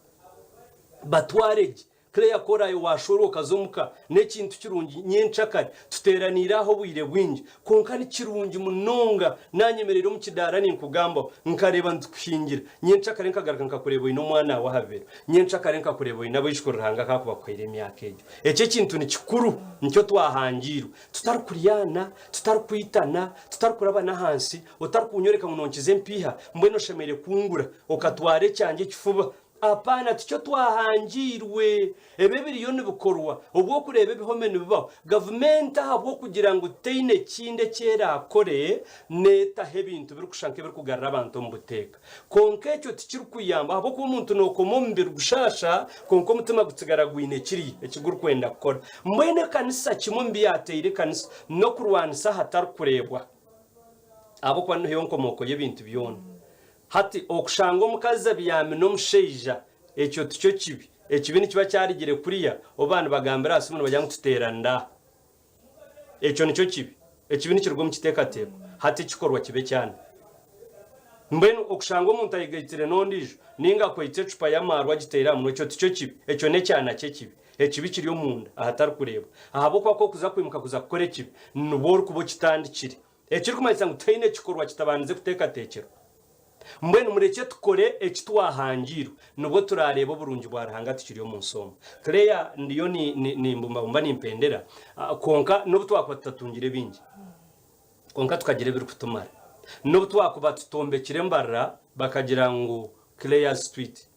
Batware gye. Claire ku oraabe waashwerwa okaza omuka, n'ekintu kirungi. Nyencakare tuteeraniire aha obwire bwingi, kwonka ni kirungi munonga naanyemereire omu kidaara ninkugambaho, nkareeba nitukuhingira. Nyencakare nkagaruka nkakureeba oine omwana waawe aha bibero. Nyencakare nkakureeba oine abaijukuru Ruhanga akaakuba akuhaire emyaka egyo. Eki ekintu ni kikuru, nikyo twahangiirwe. Tutarikuryana, tutarikwitana, tutarikurabana ahansi, otarikunyoreka ngu nonkiza empiiha, mbwenu oshemereire kungura okatwara ekyangye ekifuba. Apaana, tikyo twahangiirwe. Ebi ebiriyo nibikorwa, obw'okureeba ebihome nibibaho, gavumenti ahabw'okugira ngu teine kindi eki eraakore, neetaho ebintu birikushusha nk'ebirikugarura abantu omu buteeka. Kwonka ekyo tikirikuyamba ahabw'okuba omuntu nookoma omubiri gushaasha kwonka omutima gutsigara gwine kiriya eki gurikwenda kukora. Mbwenu ekanisa kimwe omu bi yaateire ekanisa n'okurwanisa ahatarikureebwa ahabw'okuba niho enkomooko y'ebintu byona. Hati okushanga omukazi abyami n'omushaija ekyo tikyo kibi. Ekibi nikiba kyarigire kuriya obu baaba nibagambira aha simu nibagira ngu tuteeranire aha. Ekyo nikyo kibi. Ekibi nikiruga omu kiteekateeko. Hati ekikorwa kiba ekyana. Mbwenu okushanga omuntu ayegaitsire n'ondiijo nainga akwaitse ecupa y'amaarwa agiteire aha munwa, ekyo tikyo kibi. Ekyo n'ekyana ky'ekibi. Ekibi kiri omunda ahatarikureebwa. Ahabw'okuba ku orikuza kwimuka kuza kukora ekibi, nibwo orikuba okitandikire. Ekirikumanyisa ngu tihaine ekikorwa kitabandize kuteekateekyerwa. Mbwenu murekye tukore eki twahangiirwe, nibwo turaareebe oburungi bwa Ruhanga tukiri omu nsi omu. Claire, Ndiyo nimbumbabumba nimpendera, kwonka n'obu twakuba tutatungire bingi, kwonka tukagira ebirikutumara. N'obu twakuba tutombekire mbarira bakagira ngu Claire's Street,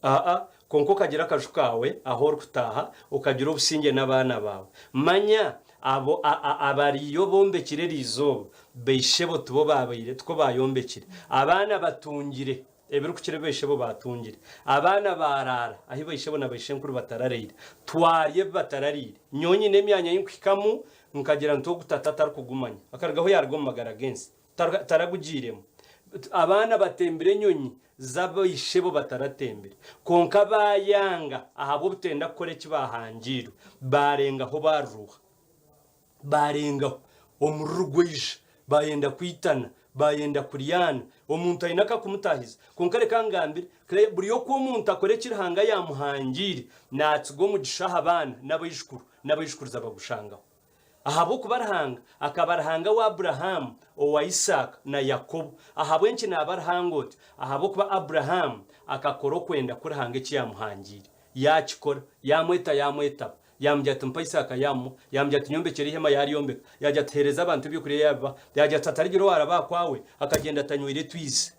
Aa, kwonka okagira akaju kaawe ahu orikutaaha, okagira obusingye n'abaana baawe. Manya, abo a-a-abariyo bombekire eri izooba, baishebo tibo baabaire, tikwo baayombekire. Abaana batungire ebirikukira ebi baishebo baatungire. Abaana baaraara ahu baishebo na baishenkuru batararaire. Twarya ebi batarariire. Nyowe nyine emyanya ei nkuhikamu, nkagira nti ogu tata tarikugumanya. Akarugaho yaaruga omu magara g'ensi. Taragugiiremu. Abaana batembire enyonyi z'abaishebo bataratembire. Kwonka baayanga ahabw'obutenda kukora eki baahangiirwe, baarengaho baaruruuha. Baarengaho, omururu gwaija, baayenda kwitana, baayenda kuryana. Omuntu aine akakumutaahiza. Kwonka reka ngambire, buri oku omuntu akora eki Ruhanga yaamuhangiire, naatsiga omugisha aha baana n'abaijukuru, n'abaijukuruza bagushangaho. Ahabw'okuba Ruhanga akaba Ruhanga wa Abrahamu, owa Isaaka, na Yakobo. Ahabw'enki naaba Ruhanga otyo? Ahabw'okuba Abrahamu akakora okwenda ku Ruhanga eki yaamuhangiire. Yaakikora. Yaamweta yaamwetaba. Yaamugira ati, Mpa Isaaka, yaamuha. Yaamugira ati, Nyombekyera eihema, yaaryombeka. Yaagira ati, Heereza abantu eby'okurya, yaabibaha. Yaagira ati, Hatarigira owaaraba aha kwawe akagyenda atanywire twizi.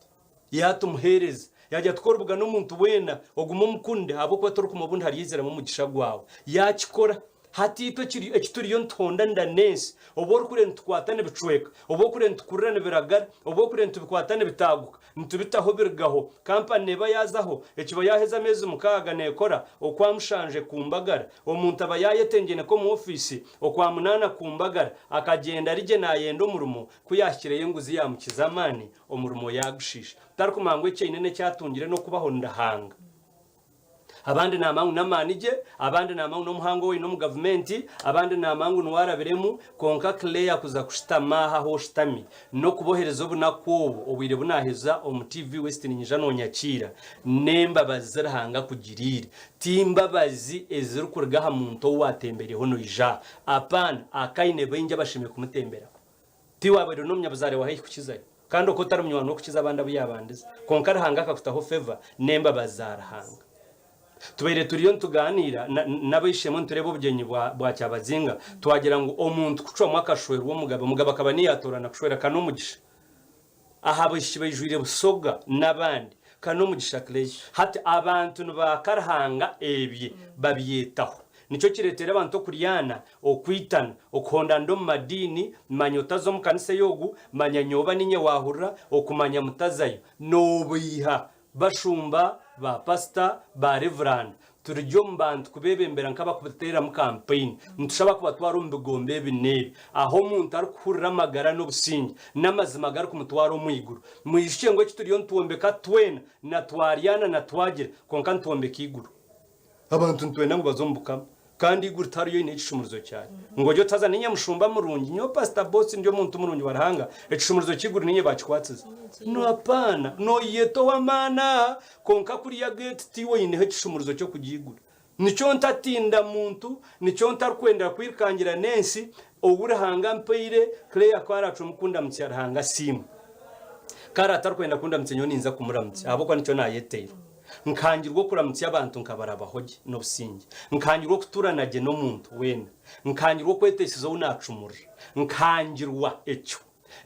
Yaatumuheereza. Yaagira ati, Ku oribugana omuntu weena, ogume omukunde, ahabw'okuba torikuma obundi haryaiziramu omugisha gwawe. Yaakikora. Hati itwe ekiri, eki turiyo nituhondanira n'ensi, obu orikureeba nitukwata nibicweka, obu orikureeba nitukurura nibiragara, obu orikureeba nitubikwata nibitaaguka, nitubitaho birugaho, kampani neeba yaazaho, ekiba yaaheza ameezi mukaaga neekora, okwa mushanju ekumbagara, omuntu aba yaayetengyene omu ofiisi, okwa munaana akumbagara, akagyenda ari gye naayenda omurimo, ku yaahikireyo enguzi yaamukiza amaani, omurimo yaagushiisha. Tarikumanya ngu eki aine n'eki atungire n'okubaho ni Ruhanga. Abandi naamanya ngu n'amaani gye, abandi naamanya ngu n'omuhango ou aine omu gavumenti, abandi naamanya ngu niwe arabiremu, kwonka Claire kuza kushutama aha ahu oshutami n'okubohereza obunaku obu, obwire bu naaheza omu TV West niinyija noonyakiira, n'embabazi zi Ruhanga akugiriire. Ti mbabazi ezirikuruga aha muntu ou waatembereireho noija aha. Apaana, akaine baingi abashemereire kumutemberaho. Tiwabaire n'omunyabuzaare wa haihi kukizayo, kandi okwo otari munywani w'okukiza abandi abu yaabandize. Kwonka Ruhanga akakutaho favour n'embabazi za Ruhanga. Tubaire turiyo nitugaaniira n'abaishemwe nitureeba obugyenyi bwa Kyabazinga, twagira ngu omuntu kucwamu akashwerwa omugabe, omugabe akaba niyo yaatoorana kushwera, ka n'omugisha. Aha baishiki baijwire Busoga n'abandi, ka n'omugisha Claire. Hati abantu nibaaka Ruhanga ebye babyetaho. Nikyo kireeteire abantu okuryana, okwitana, okuhondanda omu madiini, manya otaza omu kanisa ey'ogu, manya nyowe niinye waahurira, okumanya mutazayo. Noobeiha! Bashumba, ba pasita, ba revuranda, turigye omu bantu kubeebembera nk'abarikuteeramu kampeyini. Nitushaba kubatwara omu bigombe ebi n'ebi, ahu omuntu arikuhurira amagara n'obusingye, n'amazima agarikumutwara omu iguru. Mwijukye ngu eki turiyo nitwombeka twena, na twaryana na twagira, kwonka nitwombeka iguru. Abantu nitwenda ngu baze omu Bukama, kandi eiguru tihariyo oine ekishumuruzo kyaryo. Ngu ori otaza niinye mushumba murungi, nyowe Pastor Boss ndi omuntu murungi wa Ruhanga, ekishumuruzo ky'eiguru niinye baakikwatsize. No apaana, nooyeyeta ow'amaani aha, kwonka kuriya geeti tiiwe oineho ekishumuruzo ky'okugiigura. Nikyo ntatinda muntu, nikyo ntarikwenda kwirukangira n'ensi, ou Ruhanga ampaire, Claire ku araacwemu kundamutsya Ruhanga asiimwe. Ku araatarikwenda kundamutsya nyowe ninza kumuramutsya ahabw'okuba nikyo naayeteirwe. Nkangirwa okuramutsya abantu nkabarabaho gye n'obusingye. Nkangirwa okutuurana gye n'omuntu weena. Nkangirwa okweteisiza ou naacumurira. Nkangirwa ekyo.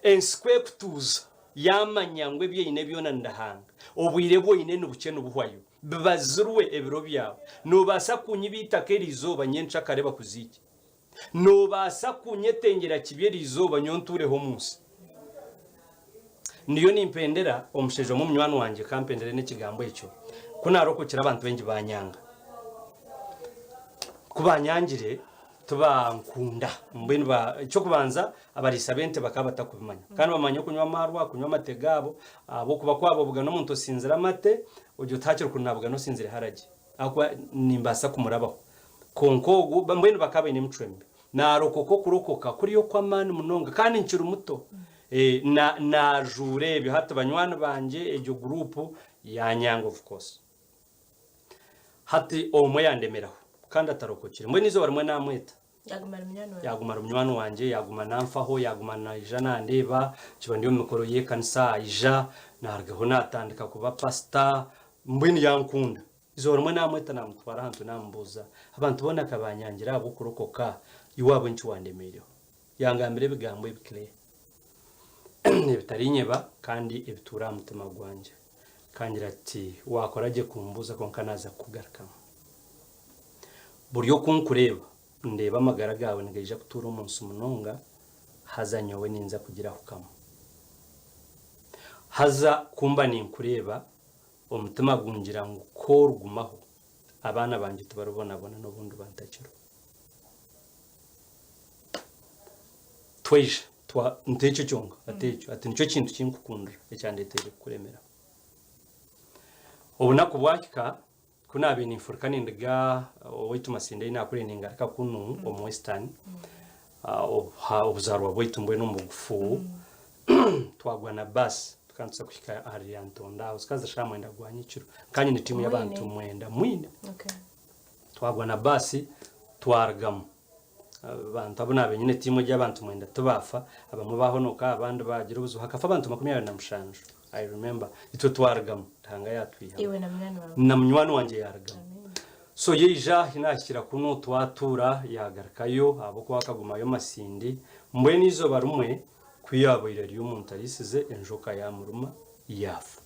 Ensi ku ekutuuza, yaamanya ngu ebi eine byona ni Ruhanga, obwire bu oine ni bukye nibuhwayo. Bibazirwe ebiro byawe. Noobaasa kunyiba eitaka eri izooba nyencakare bakuziike. Noobaasa kunyetengyera kibi eri izooba nyowe ntuureho omu nsi. Ndiyo nimpendera omushaija omwe munywani wangye ka mpendere n'ekigambo ekyo, ku naarokokire abantu baingi baanyanga. Ku baanyangire tibankunda. Mbwenu ba eky'okubanza abariisa b'ente bakaba batakubimanya. Kandi bamanya okunywa amaarwa, kunywa amate gaabo, ahabw'okuba ku waaba obugana omuntu osinzire amate, ogira oti haakiri kuri naabugana osinzire haragi. Ahabw'okuba nimbaasa kumurabaho. Kwonka ogu, mbwenu bakaba baine emicwe mibi. Naarokoka okurokoka kuri okw'amaani munonga kandi nkiri muto. Na, naajuura ebyo. Hati banywani bangye egyo guruupu yaanyanga of course. Hati omwe yandemeraho kandi atarokokire. Mbwenu eizooba rimwe naamweta. Yaaguma ari munywani waawe. Yaaguma ari munywani wangye, yaaguma nanfaho, yaaguma naija nandeeba, nkiba ndi omu mikoro y'ekanisa aija, naarugaho naatandika kuba pasita, mbwenu yankunda. Eizooba rimwe naamweta naamutwara ahantu naamubuuza, abantu boona ka baanyangira ahabw'okurokoka, iwe ahabw'enki wandemeireho? Yangambira ebigambo ebi Claire, ebitarinyeba kandi ebituura aha mutima gwangye. Akangira ati, Waakora gye kumbuuza kwonka naaza kukugarukamu. Buri oku nkureeba, ndeeba amagara gaawe nigaija kutuura omu nsi munonga, haza nyowe ninza kugirahukamu. Haza ku mba ninkureeba, omutima gungira ngu ku origumaho, abaana bangye tibaribonabona n'obu ndiba ntakiriho. Twaija twa nti ekyo kyonka ati ekyo ati nikyo kintu ki nkukundira ekyandeteire kukuremeraho. Obunaku bwahika ku naabaire ninfuruka ninduga owaitu Masindi ei naakuriire ningaruka kunu omu Western, obuzaarwa bwaitu mbwenu omu bugufu, twagwa na baasi tukaba nituza kuhika ahari Lyantonde aho zikaba ziri shaaha mwenda gwa nyekiro nkaba nyine tiimu y'abantu mwenda mwine. Twagwa na baasi twarugamu. Abantu abu naabaire nyine tiimu egi y'abantu mwenda tibaafa, abamwe baahonoka abandi baagira obuzibu hakafa abantu 27 I remember. Itwe twarugamu Ruhanga yaatwihamu. Iwe na munywani waawe. Na munywani wangye yaarugamu. So yaija ahi naahikira kunu twatuura yaagarukayo ahabw'okuba akagumayo Masindi. Mbwenu eizooba rimwe ku yaabaire ari omuntu ariisize enjoka yaamuruma yaafa.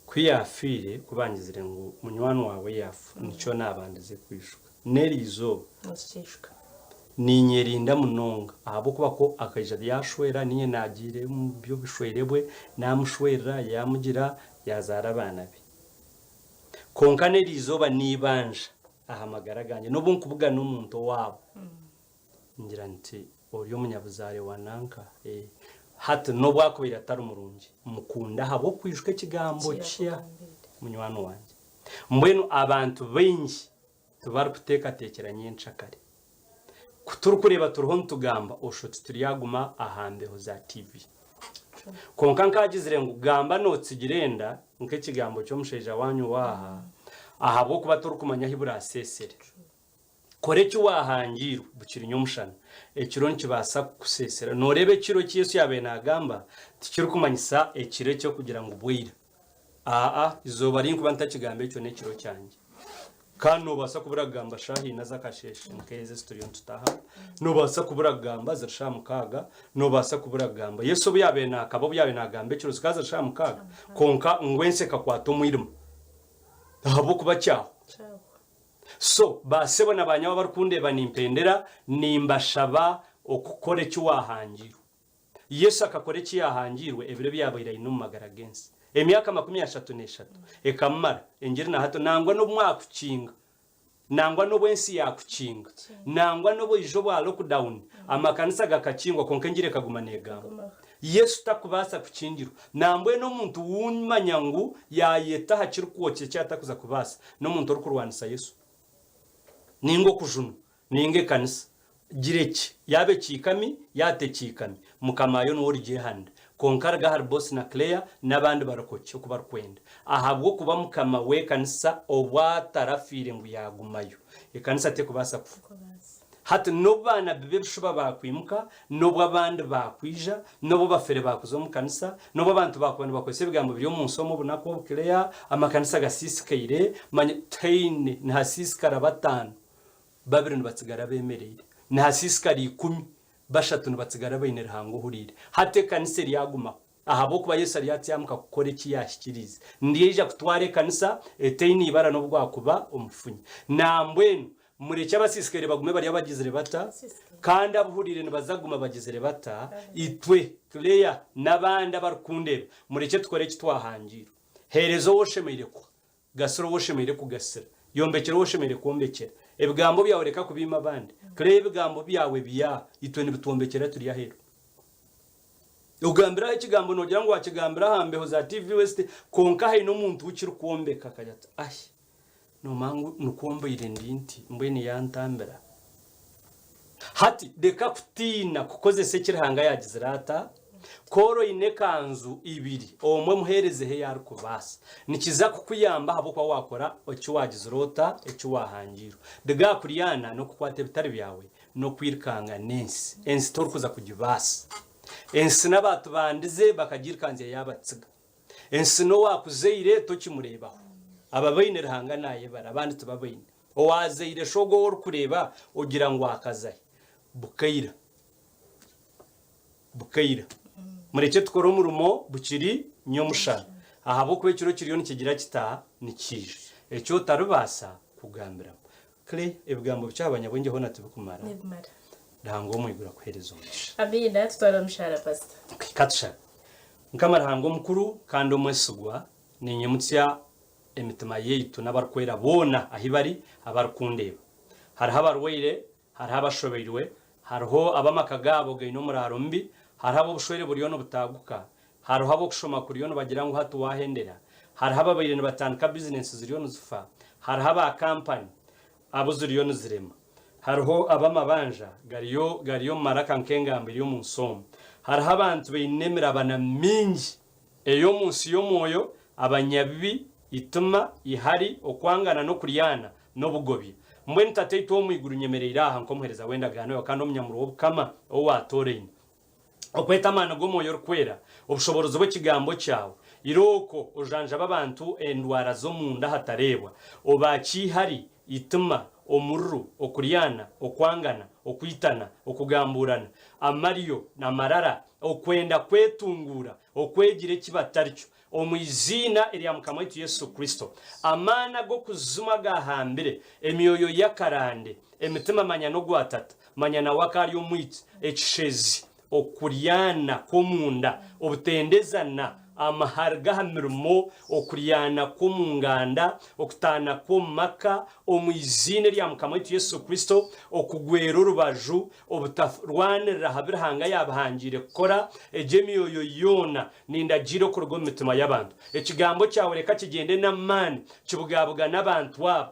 Ku yaafiire, ku bangizire ngu munywani waawe yaafa, nikyo naabandize kwijuka. N'eri izooba niinyerinda munonga ahabw'okuba ku akaija yaashwera, niinye naagiire omu by'obushwere bwe, naamushwerera, yaamugira, yaazaara abaana be. Kwonka n'eri izooba niibanja aha magara gangye, n'obu nkubugana omuntu owaabo, Ngira nti, Ori omunyabuzaare wa nanka? Ee. Hati, n'obu akubaire atari murungi, mukunde ahabw'okwijuka ekigambo kya munywani wangye. Mbwenu abantu baingi tibarikuteekateekyera nyencakare. Ku turikureeba turiho nitugamba, osho tituryaguma aha mbeho za TV. Kwonka nkaagizire ngu gamba nootsigira enda nk'ekigambo ky'omushaija waanyu ow'aha, ahabw'okuba torikumanya ahu buraaseesere. Kora eki waahangiirwe bukiri nyomushana. Ekiro nikibaasa kukuseesera. Nooreeba ekiro eki Yesu yaabaire naagamba tikirikumanyisa ekiro eky'okugira ngu bwaira. Aa, eizooba rinkuba ntakigamba ekyo n'ekiro kyangye. Kandi noobaasa kubura kugamba shaaha ina z'akasheeshe nk'ezi ezi turiyo nitutaahamu. Noobaasa kubura kugamba ziri shaaha mukaaga. Noobaasa kubura kugamba. Yesu obu yaabaire naakaba, obu yaabaire naagamba ekiro zikaba ziri shaaha mukaaga. Kwonka ngu ensi ekakwata omwirima ahabw'okuba kyahwa. So, ba sebo na ba nyabo abarikundeeba nimpendera, nimbashaba okukora eki wahangiirwe. Yesu akakora eki yahangiirwe ebiro ebi yabaire aine omu magara g'ensi. Emyaka 33 ekamumara, engiri na hati, nangwa n'obu mwakukinga, nangwa n'obu ensi yakukinga, nangwa n'obu oija obwa lockdown, amakanisa gakakingwa kwonka engiri ekaguma negambwa. Yesu takubaasa kukingirwa. Nambwenu omuntu wumanya ngu yayeta aha kirikwokya eki atakuza kubaasa, n'omuntu orikurwanisa Yesu. Ninga okujunwa, ninga ekanisa. Gira eki, yaaba ekiikami, yaaba tekiikami, Mukama yo niwe origyehanira. Kwonka ruga ahari Boss na Claire n'abandi barokokye oku barikwenda. Ahabw'okuba Mukama w'ekanisa obu atarafiire ngu yaagumayo, ekanisa tekubaasa kufa. Hati n'obu baanabbi b'ebishuba baakwimuka, n'obu abandi baakwija, n'obu abafere baakuza omu kanisa, n'obu abantu baakuba nibakozesa ebigambo biri omu nsi omu obunaku obu, Claire, amakanisa gasiisikaire, manya tihaine, nihasiisikara bataano, babiri nibatsigara beemereire. Nihasiisikara ikumi, bashatu nibatsigara baine Ruhanga ohuriire. Hati ekanisa eryagumaho. Ahabw'okuba Yesu aryatyamuka kukora eki yaahikiriize. Ndyaija kutwara ekanisa etaine ibara n'obu gwakuba omufunya. Nambwenu, murekye abasiisikaire bagume bari abagizire bata? Kandi abuhuriire nibaza kuguma bagizire bata? Itwe, Claire, n'abandi abarikundeeba, murekye tukore eki twahangiirwe. Heereza ou oshemereire kuha. Gasira ou oshemereire kugasira. Yombekyera ou oshemereire kwombekyera. Ebigambo byawe reka kubiima abandi. Claire ebigambo byawe bya itwe nibitwombekyera turi aheeru. Ogambiraho ekigambo noogira ngu waakigambira aha mbeho za TV West kwonka haine omuntu ou kirikwombeka akagira ati ahi noomanya ngu nikwo mbaire ndi nti mbwenu yantambira. Hati reka kutiina kukozesa eki Ruhanga yaagizire ata? Ku ori oine ekanzu ibiri, omwe muheerezeho ei arikubaasa. Nikiza kukuyamba ahabw'okuba waakora eki waagizire ota? Eki waahangiirwe. Riga kuryana n'okukwata ebitari byawe n'okwirukanga n'ensi. Ensi torikuza kugibaasa. Ensi n'abaatubandize bakagiirkanzya yaabatsiga. Ensi n'owaakuzaire tokimureebaho. Ababaine Ruhanga naayebara, abandi tibabaine. Owaazaire shi ogwo ou orikureeba ogira ngu akazahe? Bukaira. Bukaira. Murekye tukore omurimo bukiri nyomushana, ahabw'okuba ekiro kiriyo nikigira kita? Nikiija. Eki otaribaasa kugambiramu. Claire, ebigambo bikye aha banyabwengye hoona tibikumara. Nibimara. Ruhanga ow'omu iguru akuheereze omugisha. Amiina, tutware omushara pastor. Okay, ka tushabe. Mukama Ruhanga omukuru kandi omwesigwa, ninyimutsya emitima yaitu n'abarikwera boona ahi bari abarikundeeba. Hariho abarwaire, hariho abashobeirwe, hariho ab'amaka gaabo gaine omuraaro mubi, hariho ab'obushwere buriyo nibutaaguka, hariho ab'okushoma kuriyo nibagira ngu hati waahendera, hariho ababaire nibatandika bizinensi ziriyo nizifa, hariho aba kampani abu ziriyo nizirema, hariho ab'amabanja gariyo gari omu maraka nk'engamba eri omu nsi omu, hariho abantu baine emirabana mingi ey'omu nsi y'omwoyo, abanyabibi, eitima, eihari, okwangana n'okuryana, n'obugobya. Mbwenu Tataitwe ow'omu iguru nyemereire aha nk'omuheereza w'endagaano yaawe kandi omunyamurwa w'Obukama ou waatooraine. Okweta amaani g'Omwoyo Orikwera, obushoboorozi bw'Ekigambo kyawe, irooko ojanjabe abantu endwara z'omunda ahatareebwa, obaakye eihari, eitima, omururu, okuryana, okwangana, okwitana, okugambuurana, amaryo, amarara, okwenda kwetunguura, okwegira eki batarikyo, Omu iziina erya Mukama waitu Yesu Kristo, amaani ag'okuzimu agaahambire emyoyo y'akarande, emitima manya n'ogwa tata, manya nawe aka ari omwitsi, ekishezi, okuryana kw'omunda, obutendezana, amahari g'aha mirimo, okuryana kw'omu nganda, okutaana kw'omu maka, omu iziina erya Mukama waitu Yesu Kristo, okugwera orubaju, obutarwanirira aha bi Ruhanga yaabihangiire kukora, egyo emyoyo yoona Nindagiira okuruga omu mitima y'abantu. Ekigambo kyawe reka kigyende n'amaani, kibugabugane abantu abo,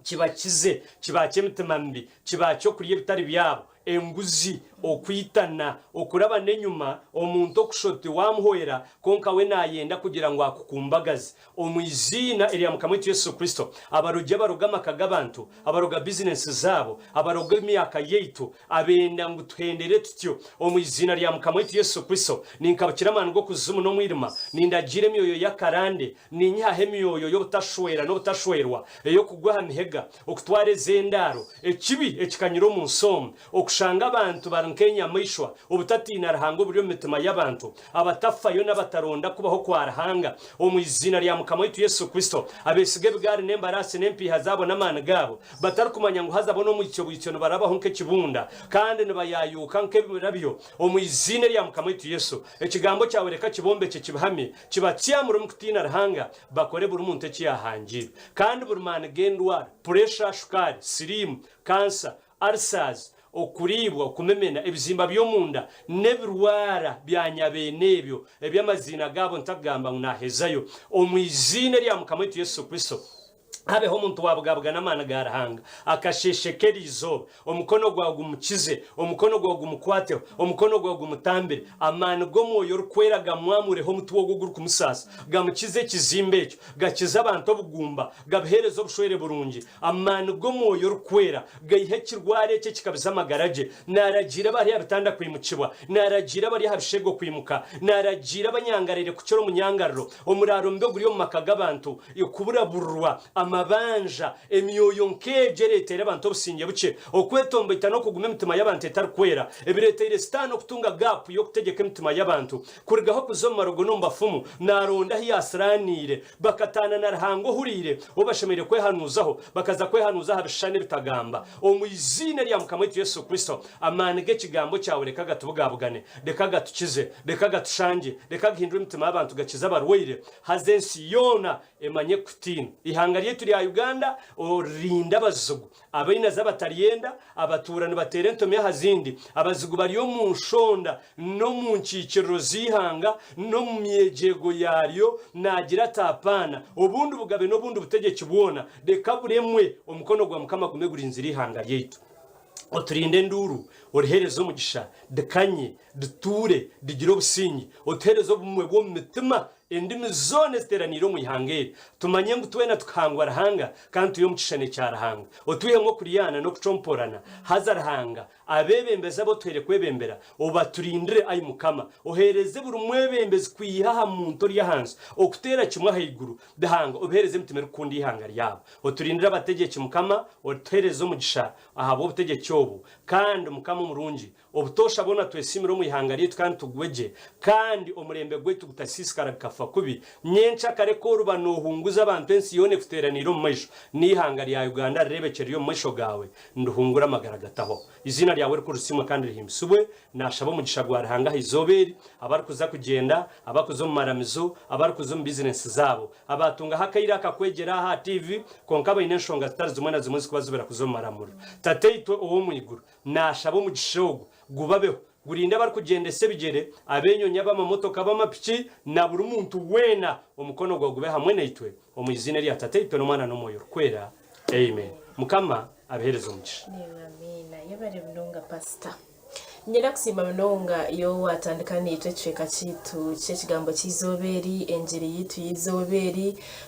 kibakize, kibaakye emitima mibi, kibaakye okurya ebitari byabo, enguzi, okwitana, okurabana enyima, omuntu okushusha oti waamuhwera, kwonka we naayenda kugira ngu akukumbagaze. Omu iziina erya Mukama waitu Yesu Kristo, abarogi abaroga amaka g'abantu, abaroga bizinensi zaabo, abaroga emyaka yaitu, abenda ngu tuhendere tutyo, omu iziina rya Mukama waitu Yesu Kristo, ninkabukira amaani g'okuzimu n'omwirima, nindagiira emyoyo y'akarande, ninyihaho emyoyo y'obutashwera n'obutashwerwa, ey'okugwa aha mihega, okutwara ez'endaaro, ekibi ekikanyire omu nsi omu, okushanga abantu bari nk'enyamaishwa, obutatiina Ruhanga oburi omu mitima y'abantu, abatafayo n'abataronda kubaho kwa Ruhanga, omu iziina rya Mukama waitu Yesu Kristo, abeesiga ebigaari n'embaraasi n'empiiha zaabo n'amaani gaabo, batarikumanya ngu haza bo n'omwitsyo bwitsyo nibarabaho nk'ekibunda, kandi nibayaayuuka nk'ebirabyo, omu iziina erya Mukama waitu Yesu. Ekigambo kyawe reka kibombekye kibihamye, kibatsyamure omu kutiina Ruhanga, bakore buri muntu eki yaahangiirwe. Kandi buri maani g'endwara, puresha, shukaari, siriimu, kansa, ulcers, okuriibwa, okumemena, ebizimba by'omunda, n'ebirwara bya nyabeene ebyo ebi amaziina gaabo ntakugamba ngu naahezayo, omu iziina erya Mukama waitu Yesu Kristo, habeho omuntu waabugabugana amaani ga Ruhanga akasheeshe k'eri izooba, omukono gwawe gumukize, omukono gwawe gumukwateho, omukono gwawe gumutambire, amaani g'Omwoyo Orikwera gamwamureho omutwe ogwo ogurikumusaasa, gamukize ekizimba ekyo, gakize abantu obugumba, gabuheereze obushwere burungi. Amaani g'Omwoyo Orikwera gaihe ekirwara ekyo ekikabiza amagara gye. Naaragiira abari aha bitanda kwimukibwa. Naaragiira abari aha bishego kwimuka. Naaragiira abanyangaraire kukira omunyangariro. Omuraaro mubi oguri omu maka g'abantu kuburaburirwa. Amaani. Amabanja, emyoyo nk'egyo ereeteire abantu obusingye bukye, okwetomboita n'okuguma emitima y'abantu etarikwera, ebireeteire Sitaane okutunga gaapu y'okutegyeka emitima y'abantu. Kurugaho kuza omu marogo n'omu bafumu, naaronda ahu yaasiraaniire. Bakataana na Ruhanga ohuriire, ou bashemereire kwehanuuzaho, bakaza kwehanuuza aha bishushani ebitagamba. Omu iziina rya Mukama waitu Yesu Kristo, amaani g'Ekigambo kyawe reka gatubugabugane, reka gatukize, reka gatushangye, reka gahindure emitima y'abantu gakize abarwaire, haza ensi yoona emanye kukutiina. Eihanga ryaitu rya Uganda oririnde abazigu, abainazi abataryenda, abatuura nibateera entomi aha zindi, abazigu bari omu nshonda n'omu nkiikiriro z'eihanga n'omu myegyeego yaaryo, naagira ati, Apaana, obundi bugabe n'obundi butegyeki bwona, reka buremwe, omukono gwa Mukama gume gurinzire eihanga ryaitu. Oturinde enduuru, oriheereze omugisha, rikanye, rituure, rigire obusingye, otuheereze obumwe bw'omu mitima Endimi zoona eziteeraniire omu ihanga eri, tumanye ngu twena tukahangwa Ruhanga kandi turi omu kishushani kya Ruhanga. Otwihemu okuryana n'okucomporana, haza Ruhanga, abeebembezi abu otuhaire kwebembera, obaturindire, ai Mukama. Oheereze buri mwebembezi kwiha aha muntu ori ahansi okuteera kimwe ahaiguru. Ruhanga, obiheereze emitima erikukunda eihanga ryabo. Oturindire abategyeki, Mukama, otuheereze omugisha ahabw'obutegyeki obu. Kandi, Mukama omurungi, Obutoosha boona twesiimire omu ihanga ryaitu kandi tugwe gye, kandi omurembe gwaitu gutasiisikara gukafa kubi. Nyenkyakare ku oriba noohunguza abantu ensi yoona ekuteeraniire omu maisho, n'eihanga rya Uganda rireebekye riri omu maisho gaawe, ndihungura amagara gatahwaho. Eiziina ryawe rikuru risiimwe kandi rihimbisibwe. Naashaba omugisha gwa Ruhanga aha izooba eri, abarikuza kugyenda, abarikuza omu maramizo, abarikuza omu bizinesi zaabo, abaatungaho akaire aka kwegyera aha aha tiivi, kwonka baine enshonga zitari zimwe na zimwe ezikubazibira kuza omu maramuriro. Tataitwe ow'omu iguru, Naashaba omugisha ogu gubabeho, gurinde abarikugyendesa ebigyere, ab'enyonyi, ab'amamotoka, ab'amapiki, na buri muntu weena. Omukono gwawe gube hamwe naitwe, omu iziina erya Tataitwe n'Omwana n'Omwoyo Orikwera. Amen. Mukama abaheereze omugisha. Amiina. Yebare munonga pastor. Niinyenda kusiima munonga iwe owatandika naitwe ekicweka kyaitu ky'ekigambo ky'eizooba eri, engiri yaitu y'eizooba eri.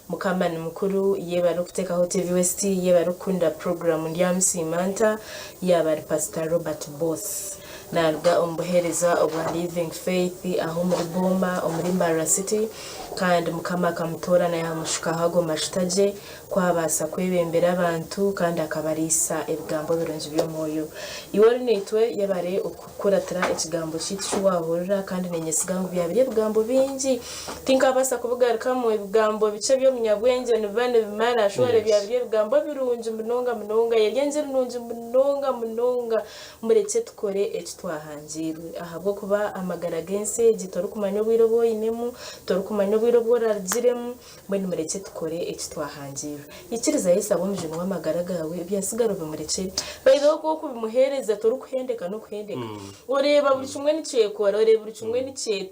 Mukama ni mukuru, yebare okutekaho TV West, yebare okukunda puroguramu Ndyamusiima Nta, yaaba ari Pastor Robert Boss. Naruga omu buheereza obwa Living Faith aho omuri Booma omuri Mbarara City kandi Mukama akamutoorana yamushukaho ago mashuta gye ku abaasa kwebembera abantu kandi akabariisa ebigambo birungi by'omwoyo. Iwe ori naitwe yebare okukuratira ekigambo kyaitu eki wahurira kandi ninyesiga ngu byaba biri ebigambo bingi Tinkabaasa kubigarukamu, ebigambo bikye by'omunyabwengye nibiba nibimara. Shuware byaba biri ebigambo birungi munonga munonga, eri engiri nungi munonga munonga. Murekye tukore eki twahangiirwe, ahabw'okuba amagara g'ensi egi torikumanya obwire obu oinemu, torikumanya obwire obu orarugiremu, mbwenu murekye tukore eki twahangiirwe. Ikiriza Yesu abe omujuni w'amagara gaawe, ebyatsigara obimurekyere. By the way ku orikubimuheereza torikuhendeka n'okuhendeka. Oreeba buri kimwe nikyekora, oreeba buri kimwe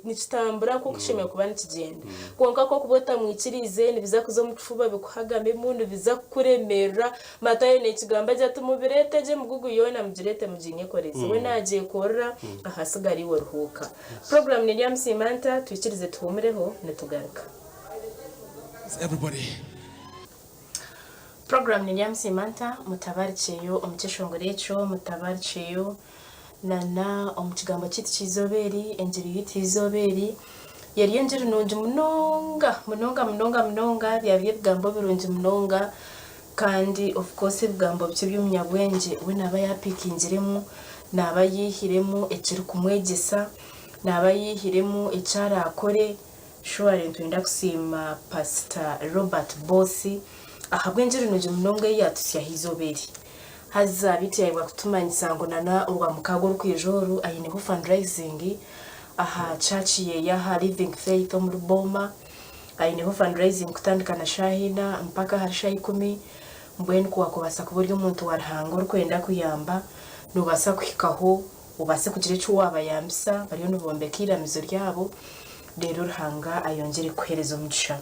nikitambura nk'oku kishemereire kuba nikigyenda. Kwonka ku orikuba otamwikiriize, nibiza kuza omu kifuba bikuhagamemu, nibiza kukuremeerera. Matayo neekigamba gye ati, Mubireete gye emigugu yoona mugireete muginyekoreze. We naagyekorera, ahasigara iwe ruhuuka. Puroguraamu Nindyamusiima Nta? Twikirize tuhuumureho, nitugaruka. Everybody. Puroguraamu Nindyamusiima Nta? Mutabarikyeyo omu kyeshongoro ekyo, mutabarikyeyo. Nana omu kigambo kyaitu ky'eizooba eri, engiri yaitu y'eizooba eri, yari engiri nungi munonga, munonga, munonga, munonga, byaba biri ebigambo birungi munonga, kandi of course ebigambo bikye by'omunyabwengye we naaba yaapikingiremu, naaba yaihiremu ekirikumwegyesa, naaba yaihiremu eki araakore, Surely nitwenda kusiima Pastor Robert Boosi ahabw'engiri nungi munonga ei yaatutsyaho eizooba eri. Haza beitu yaayebwa kutumanyisa ngu na n'Orwamukaaga orikwija oru aineho fundraising aha church ye y'aha Living Faith omuri Booma. Aineho fundraising kutandika na shaaha ina mpaka ahari shaaha ikumi. Mbwenu ku waakubaasa kuba ori omuntu wa Ruhanga orikwenda kuyamba, noobaasa kuhikaho obaase kugira eki waabayambisa bariyo nibombeka eiramizo ryabo, reero Ruhanga ayongyere kukuheereza omugisha.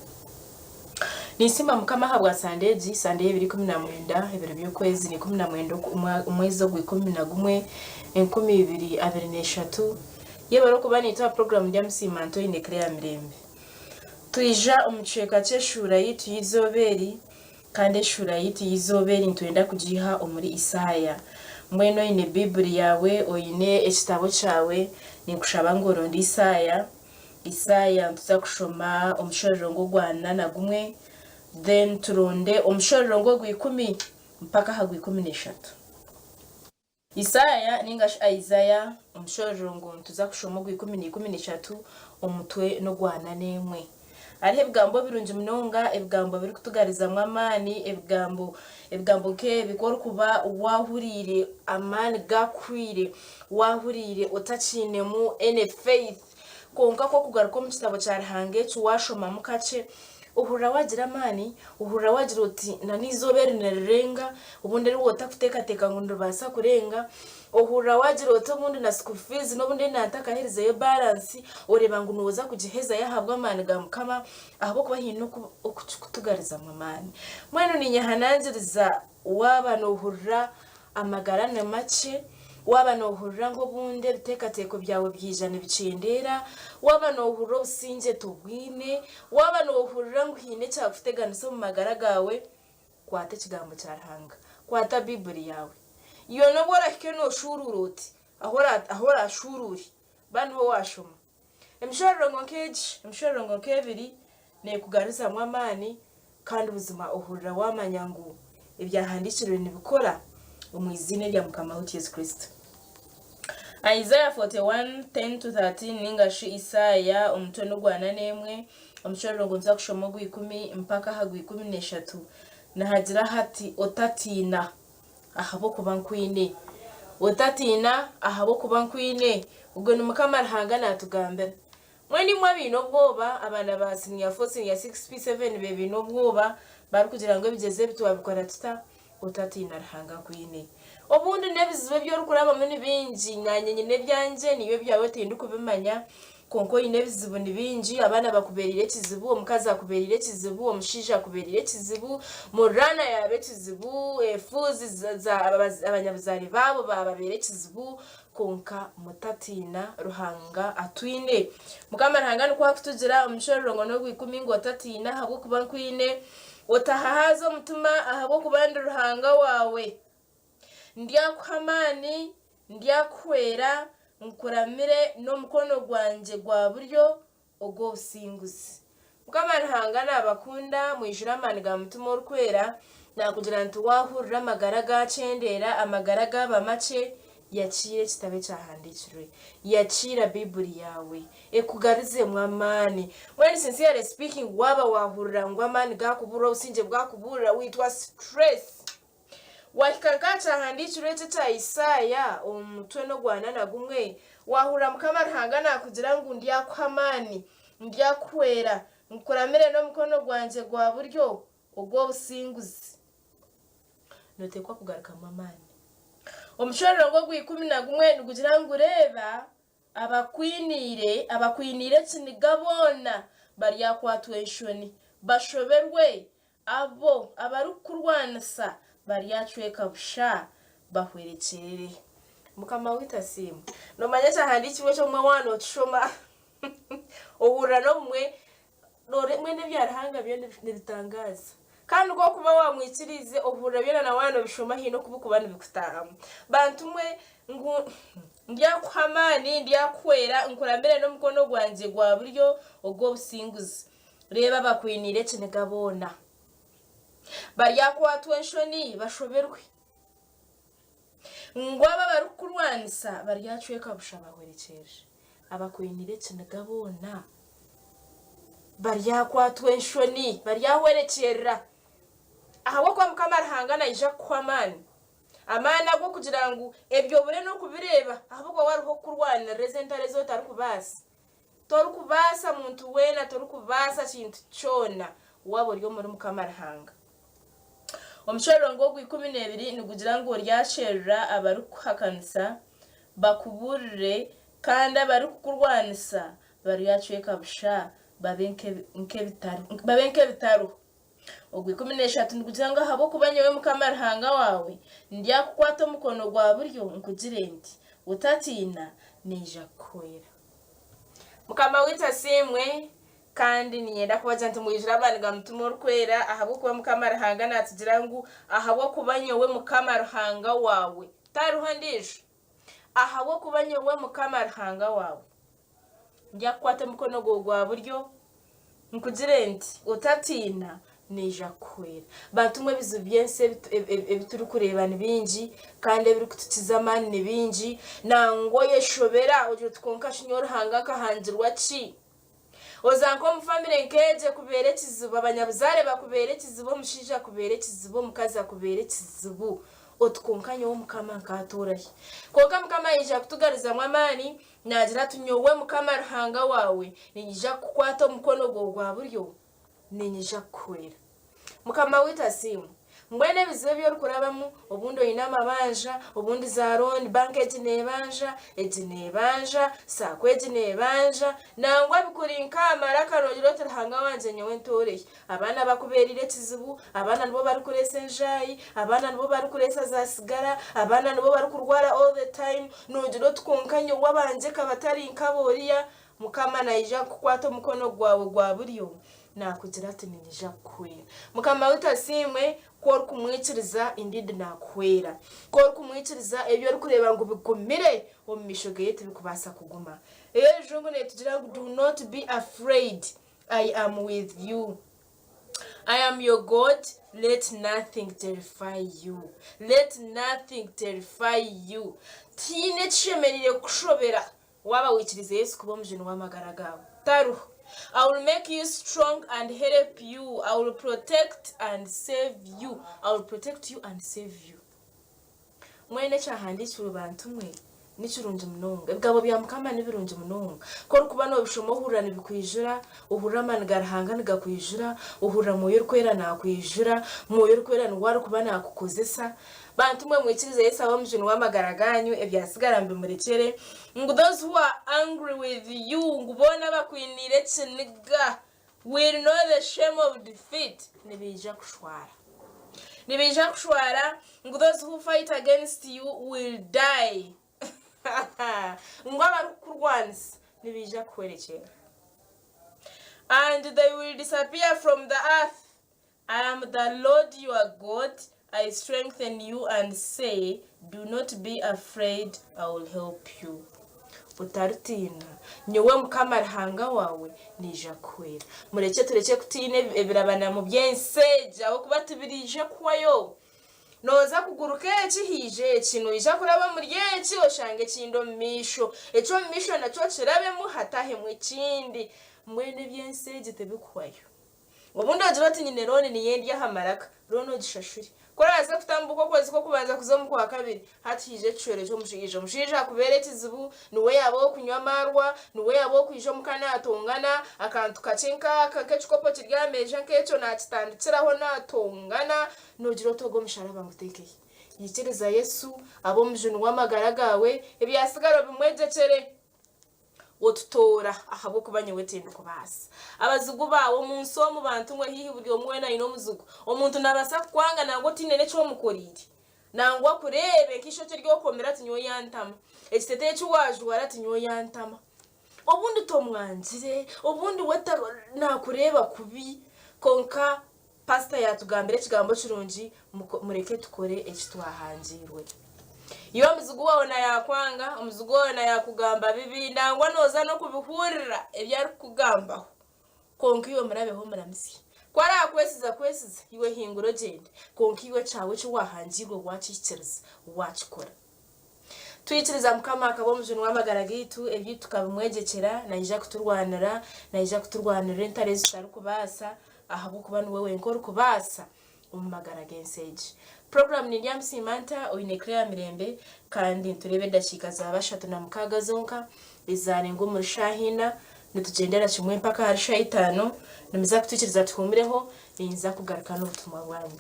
Ninsiima Mukama ahabwa Sande egi, Sande y'ebiro 19, ebiro by'okwezi ni 19 omwezi ogwa 11, 2023. Yebare okuba naitwe aha puroguraamu Ndyamusiima Ntoine Claire Mirembe. Twija omu kicweka ky'eshuura yaitu y'eizooba eri, Kandi eshuura yaitu y'eizooba eri nitwenda kugiiha omuri Isaaya. Mbwenu oine Baiburi yaawe, oine ekitabo kyawe, ninkushaba ngu oronde Isaaya. Isaaya nituza kushoma omushororongo ogwa ana na gumwe. Then turonde omushororongo ogw'ikumi mpaka aha gw'ikumi n'eshatu. Isaaya ninga shi Isaiah omushororongo nituza kushoma ogw'ikumi n'ikumi n'eshatu omutwe n'ogwana n'emwe. Hariho ebigambo birungi munonga, ebigambo birikutugarizamu amaani, ebigambo ebigambo nk'ebi ku orikuba waahuriire amaani gaakuhweire, waahuriire otakiinemu any faith, kwonka ku orikugaruka omu kitabo kya Ruhanga eki waashomamu kakye, ohurira waagira amaani, ohurira waagira oti n'eizooba eri nirirenga, obundi eri otarikuteekateeka ngu niribaasa kurenga, ohurira waagira oti obundi na school fees n'obundi ei naatakaherizeyo balance, oreeba ngu nooza kugihezayo ahabw'amaani ga Mukama, ahabw'okuba haine oku okukikutugarizamu amaani. Mbwenu ninyehanangiriza waaba noohurira amagara ni makye, waaba noohurira ngu obundi ebiteekateeko byawe byaija nibikyendeera, waaba noohurira obusingye tobwine, waaba noohurira ngu haine ekyakuteganisa omu magara gaawe, kwata Ekigambo kya Ruhanga. Kwata Baiburi yaawe. Iwe n'obu orahike nooshuuruura oti, ahu oraashuuruure, ba niho waashoma. Emishororongo nk'egi, emishororongo nk'ebiri neekugarizamu amaani kandi buzima ohurira waamanya ngu ebyahandiikirwe nibikora omu iziina erya Mukama waitu Yesu Kristo. Isaiah 41:10-13 ninga shi Isaaya omutwe n'ogwana n'emwe, omushororongo nituza kushoma ogw'ikumi mpaka aha gw'ikumi n'eshatu, nihagira hati, Otatiina. Ahabw'okuba nkwine. Otatiina, ahabw'okuba nkwine. Ogwo ni Mukama Ruhanga naatugambira. Mbwenu imwe abaine obwoba, abaana ba siniya fo, siniya sikisi, pi seveni be baine obwoba, barikugira ngu ebigyezo ebi twabikora tuta? Otatiina Ruhanga akwine. Obundi n'ebizibu ebi orikurabamu ni bingi, naanye nyine ebyangye, naiwe ebyawe tindikubimanya, Kwonka oine ebizibu ni bingi, abaana bakubeereire ekizibu, omukazi akubeereire ekizibu, omushaija akubeereire ekizibu, muriraanwa yaaba ekizibu, efuuzi abanyabuzaare baabo baababeera ekizibu, kwonka mutatiina, Ruhanga atwine. Mukama Ruhanga nikwo arikutugira omu mushororongo n'ogw'ikumi ngu otatiina ahabw'okuba nkwine, otahahaaza omutima ahabw'okuba ndi Ruhanga waawe. Ndyakuha amaani, ndyakuhwera, nkuramire n'omukono gwangye gwa buryo ogw'obusinguzi. Mukama Ruhanga naabakunda, mwijure amaani ga Mutima Orikwera, naakugira nti waahurira amagara gaakyendeera, amagara gaaba makye, yakiira ekitabo ekyahandiikirwe, yakiira Baiburi yaawe, ekugarizemu amaani. Mbwenu sincerely speaking, waaba waahurira ngu amaani gaakuburira, obusingye bwakuburira, waitwa stress, Waahika nk'aha kyahandiikirwe eki ekya Isaaya omu mutwe n'ogwana na gumwe, waahurira Mukama Ruhanga naakugira ngu, Ndyakuha amaani, ndyakuhwera, nkuramire n'omukono gwangye gwa buryo ogw'obusinguzi. Nooteekwa kugarukamu amaani. Omushororongo ogw'ikumi na gumwe nigugira ngu, Reeba, Abakwiniire, abakwiniire ekiniga boona baryakwatwa enshoni, bashoberwe, Abo abarikukurwanisa baryacweka busha, bahwerekyerere. Mukama waitu asiimwe. Noomanya ekyahandiikirwe ekyo obumwe waaba nookishoma ohurira n'obumwe mbwenu ebya Ruhanga byo nibitangaaza. Kandi ku orikuba waamwikiriize ohurira byona na waaba noobishoma haine oku birikuba nibikutaahamu. Bantu mwe ngu ndyakuha amaani, ndyakuhwera, nkuramire n'omukono gwangye gwa buryo ogw'obusinguzi. Reeba abakwiniire ekiniga boona. Baryakwatwa enshoni bashoberwe. Ngu abo abarikukurwanisa baryacweka busha bahwerekyerere. Abakwiniire ekiniga boona baryakwatwa enshoni, baryahwerekyerera. Ahabw'okuba Mukama Ruhanga naija kukuha amaani. Amaani ag'okugira ngu ebyo obure n'okubireeba ahabw'okuba we ariho kukurwanirira ezi entaro ezi otarikubaasa. Torikubaasa muntu weena, torikubaasa kintu kyona waaba ori omuri Mukama Ruhanga. Omushororongo ogw'ikumi n'ebiri nigugira ngu oryasherura abarikukuhakanisa, bakubuurire, kandi abarikukurwanisa baryacweka busha babe nk'ebitariho. Ogw'ikumi n'eshatu nigugira ngu ahabw'okuba nyowe Mukama Ruhanga waawe ndyakukwata omukono gwa buryo nkugire nti, Otatiina, naija kukuhwera. Mukama waitu asiimwe, kandi niinyenda kubagira nti mwijure amaani ga Mutima Orikwera, ahabw'okuba Mukama Ruhanga naatugira ngu, Ahabw'okuba nyowe Mukama Ruhanga waawe, tihariho ondiijo, ahabw'okuba nyowe Mukama Ruhanga waawe, ndyakukwata omukono gwawe gwa buryo, nkugire nti, Otatiina, Naija kukuhwera. Bantu mwe ebizibu by'ensi ebi turikureeba ni bingi kandi ebirikutukiza amaani ni bingi. Nangwa oyeshobera ogira oti kwonka shi nyowe Ruhanga nkahangirwa ki? Oza nk'omu famire nk'egyo ekubeera ekizibu, abanyabuzaare bakubeera ekizibu, omushaija akubeera ekizibu, omukazi akubeera ekizibu. Oti kwonka nyowe Mukama nkaatoora hi? Kwonka Mukama yaija kutugaruzamu amaani naagira ati nyowe Mukama Ruhanga waawe niinyija kukukwata omukono gwawe gwa buryo niinyija kukuhwera. Mukama waitu asiimwe. Mbwenu ebizibu ebi orikurabamu, obundi oine amabanja, obundi za looni, banka egi neebanja, egi neebanja, saako egi neebanja, nangwa bikuri nk'aha maraka noogira oti Ruhanga wangye nyowe ntoore hi? Abaana bakubeereire ekizibu, abaana nibo barikureesa enjaayi, abaana nibo barikureesa za sigara, abaana nibo barikurwara all the time, noogira oti kwonka nyowe abangye ka batari nk'aboriya, Mukama naija kukukwata omukono gwawe gwa buryo, naakugira ati, Niinyija kukuhwera. Mukama waitu asiimwe, ku orikumwikiriza, indeed naakuhwera. Ku orikumwikiriza, ebi orikureeba ngu bigumire, omu maisho geye tibikubaasa kuguma. Eyo Rujungu neetugira ngu do not be afraid, I am with you. I am your God, let nothing terrify you. Let nothing terrify you. Tihaine ekishemereire kukushobera. Waaba waikirize Yesu kuba omujuni w'amagara gaawe, tariho. I will make you strong and help you, I will protect and save you, I will protect you and save you. Mwena ekyahandiikirwe bantu mwe ni kirungi munonga. Ebigambo bya Mukama ni birungi munonga. Ku orikuba noobishoma ohurira nibikwijura, ohurira amaani ga Ruhanga nigakwijura, ohurira Mwoyo Orikwera naakwijura, Mwoyo Orikwera niwe arikuba naakukozesa. Bantu mwe mwikirize Yesu abe omujuni w'amagara ganyu ebyatsigara mubimurekyere ngu those who are angry with you ngu boona abakwiniire ekiniga will know the shame of defeat nibaija kushwara nibaija kushwara ngu those who fight against you will die ngu abarikukurwanisa nibaija kuhwerekyerera and they will disappear from the earth I am the Lord your God, I strengthen you and say, Do not be afraid, I will help you. Otaritiina, nyowe Mukama Ruhanga waawe naija kukuhwera. Murekye turekye kutiina ebirabanamu by'ensi egi ahabw'okuba tibiriija kuhwayo. Nooza kuguruka eki, haija eki. Noija kuraba omuri eki, oshange ekindi omu maisho. Eky'omu maisho nakyo okirabemu, hatahemu ekindi. Mbwenu eby'ensi egi tibikuhwayo. Obundi ogira oti nyine looni niyo endi aha maraka, looni ogishashure. Ku oraaze kutambuka okwezi kw'okubanza kuza omu kwakabiri, hati haija ekicwero ky'omushaija. Omushaija akubeera ekizibu, niwe yaaba ow'okunywa amaarwa, niwe yaaba ow'okwija omuka naatongana, akantu kakye nk'aka nk'ekikopo kiri aha meeza nk'ekyo naakitandikiraho naatongana, noogira oti ogu omusharaba nguteeke hi? Ikiriza Yesu abe omujuni w'amagara gaawe, ebyatsigara obimwegyekyere. Otutoora, ahabw'okuba nyowe tindikubaasa. Abazigu baawe omu nsi omu bantu mwe haihi buri omwe weena aine omuzigu. Omuntu naabaasa kukwanga nangwa otaine n'eki omukoreire. Nangwa akureebe nk'eishokye ry'okomire ati nyowe yantama. Ekiteteeyi eki waajwara ati nyowe yantama. Obundi tomwangire, obundi we naakureeba kubi, kwonka Pasita yaatugambira ekigambo kirungi, mureke tukore eki twahangiirwe. Iwe omuzigu waawe na yaakwanga, omuzigu waawe na yaakugamba bibi, nangwa nooza n'okubihurira ebi arikukugambaho, kwonka iwe murabeho omuramutsye. Ku araakwesiza kwesiza, iwe hingura ogyende, kwonka iwe ekyawe eki waahangiirwe waakihikiriza, waakikora. Twikiriza Mukama akaba omujuni w'amagara gaitu, ebyaitu tukabimwegyekyera, naija kuturwanira, naija kuturwanirira entaro ezi tutarikubaasa, ahabw'okuba niwe wenka orikubaasa omu magara g'ensi egi. Puroguraamu Nindyamusiima Nta oine Claire Mirembe, kandi nitureeba edakiika zaaba 36 zonka ezaarenga omuri shaaha ina, nitugyendera kimwe mpaka ahari shaaha itaano, nimuza kutwikiriza tuhuumureho, ninza kugaruka n'obutumwa bwanyu.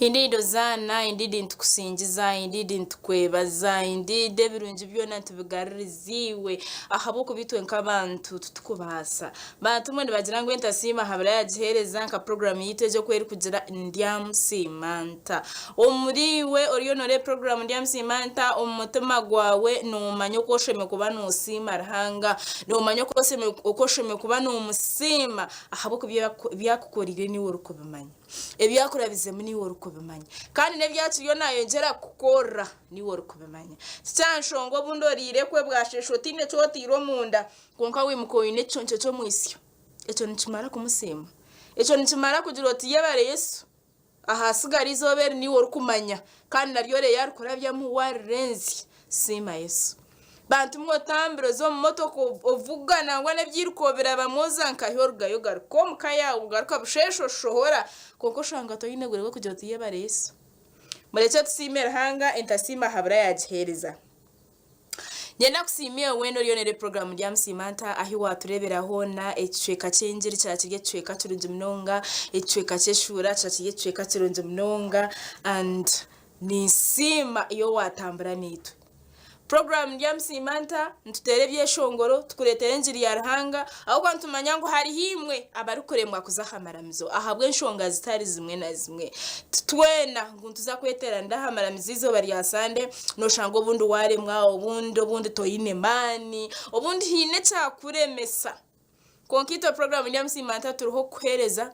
Indeed Hosanna, indeed nitukusingiza, indeed nitukwebaza, indeed ebirungi byona nitubigaruriza iwe ahabw'okuba itwe nk'abantu titukubaasa. Bantu mwe nibagira ngu entasiima habura yagiheereza nka puroguramu yaitu egi oku erikugira ndyamusiima nta. Omuri iwe oriyo nooreeba puroguramu ndyamusiima nta omu mutima gwawe noomanya oku oshemereire kuba noosiima Ruhanga, noomanya oku oshemereire kuba noomusiima ahabw'okuba ebi akukoreire niiwe orikubimanya. Ebi akurabizemu niiwe orikubimanya. Kandi n'ebi akiriyo naayongyera kukukorera niiwe orikubimanya. Ti kya nshonga obundi oriire kwe bwasheesha otaine eki otaire omunda, kwonka waimuka oine ekiconco ky'omwitsyo. Ekyo nikimara kumusiima. Ekyo nikimara kugira oti yebare Yesu, ahasigara eizooba eri niiwe orikumanya kandi naryo oreebe arikurabyamu waarirenzya. Siima Yesu. Bantu mwe otambura oza omu motoka ovuga nangwa n'ebyiruka obirabamu oza nkahi orugayo ogaruka omu ka yaawe ogaruka busheesha oshohora kwonka oshanga toine bwire bw'okugira oti yebare Yesu. Murekye tusiime Ruhanga entasiima habura yaagiheereza. Niinyenda kusiima iwe weena oriyo noreeba puroguraamu Ndyamusiima Nta ahi waatureebera hoona ekicweka ky'engiri kyaba kiri ekicweka kirungi munonga, ekicweka ky'eshuura kyaba kiri ekicweka kirungi munonga and Ninsiima iwe waatambura naitwe. Puroguraamu Ndyamusiima Nta? Nituteera ebyeshongoro, tukureetera engiri ya Ruhanga, ahabw'okuba nitumanya ngu hariho imwe abarikuremwa kuza aha maramizo ahabw'enshonga zitari zimwe na zimwe. Titwena ngu nituza kweteeranira aha maramizo eizooba rya Sande, nooshanga obundi waaremwa, obundi obundi toine maani, obundi haine ekyakuremesa. Kwonka itwe puroguraamu Ndyamusiima Nta turiho kukuheereza,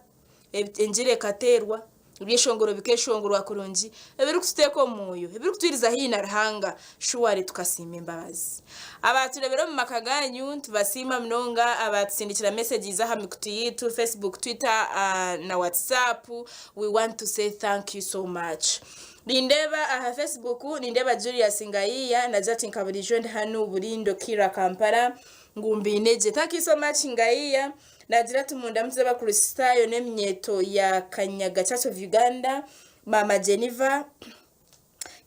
engiri ekateerwa, ebyeshongoro bikeeshongorwa kurungi, ebirikututeeka omu mwoyo, ebirikutwiriza haihi na Ruhanga, shuwari tukasiima embabazi. Abaatureebera omu maka gaanyu nitubasiima munonga, abaatusindikira messages aha mikutu yaitu, Facebook, Twitter na WhatsApp, we want to say thank you so much. Nindeeba aha Facebook, nindeeba Julius Ngayiya naagira ati nka buriijo ndi hanu Burindo Kiira Kampala, Ngu mbaine gye. Thank you so much Ngayiya. Naagira ati mundamukize abakristaayo n'eminyeeto ya Kanyaga Church of Uganda, Maama Geneva,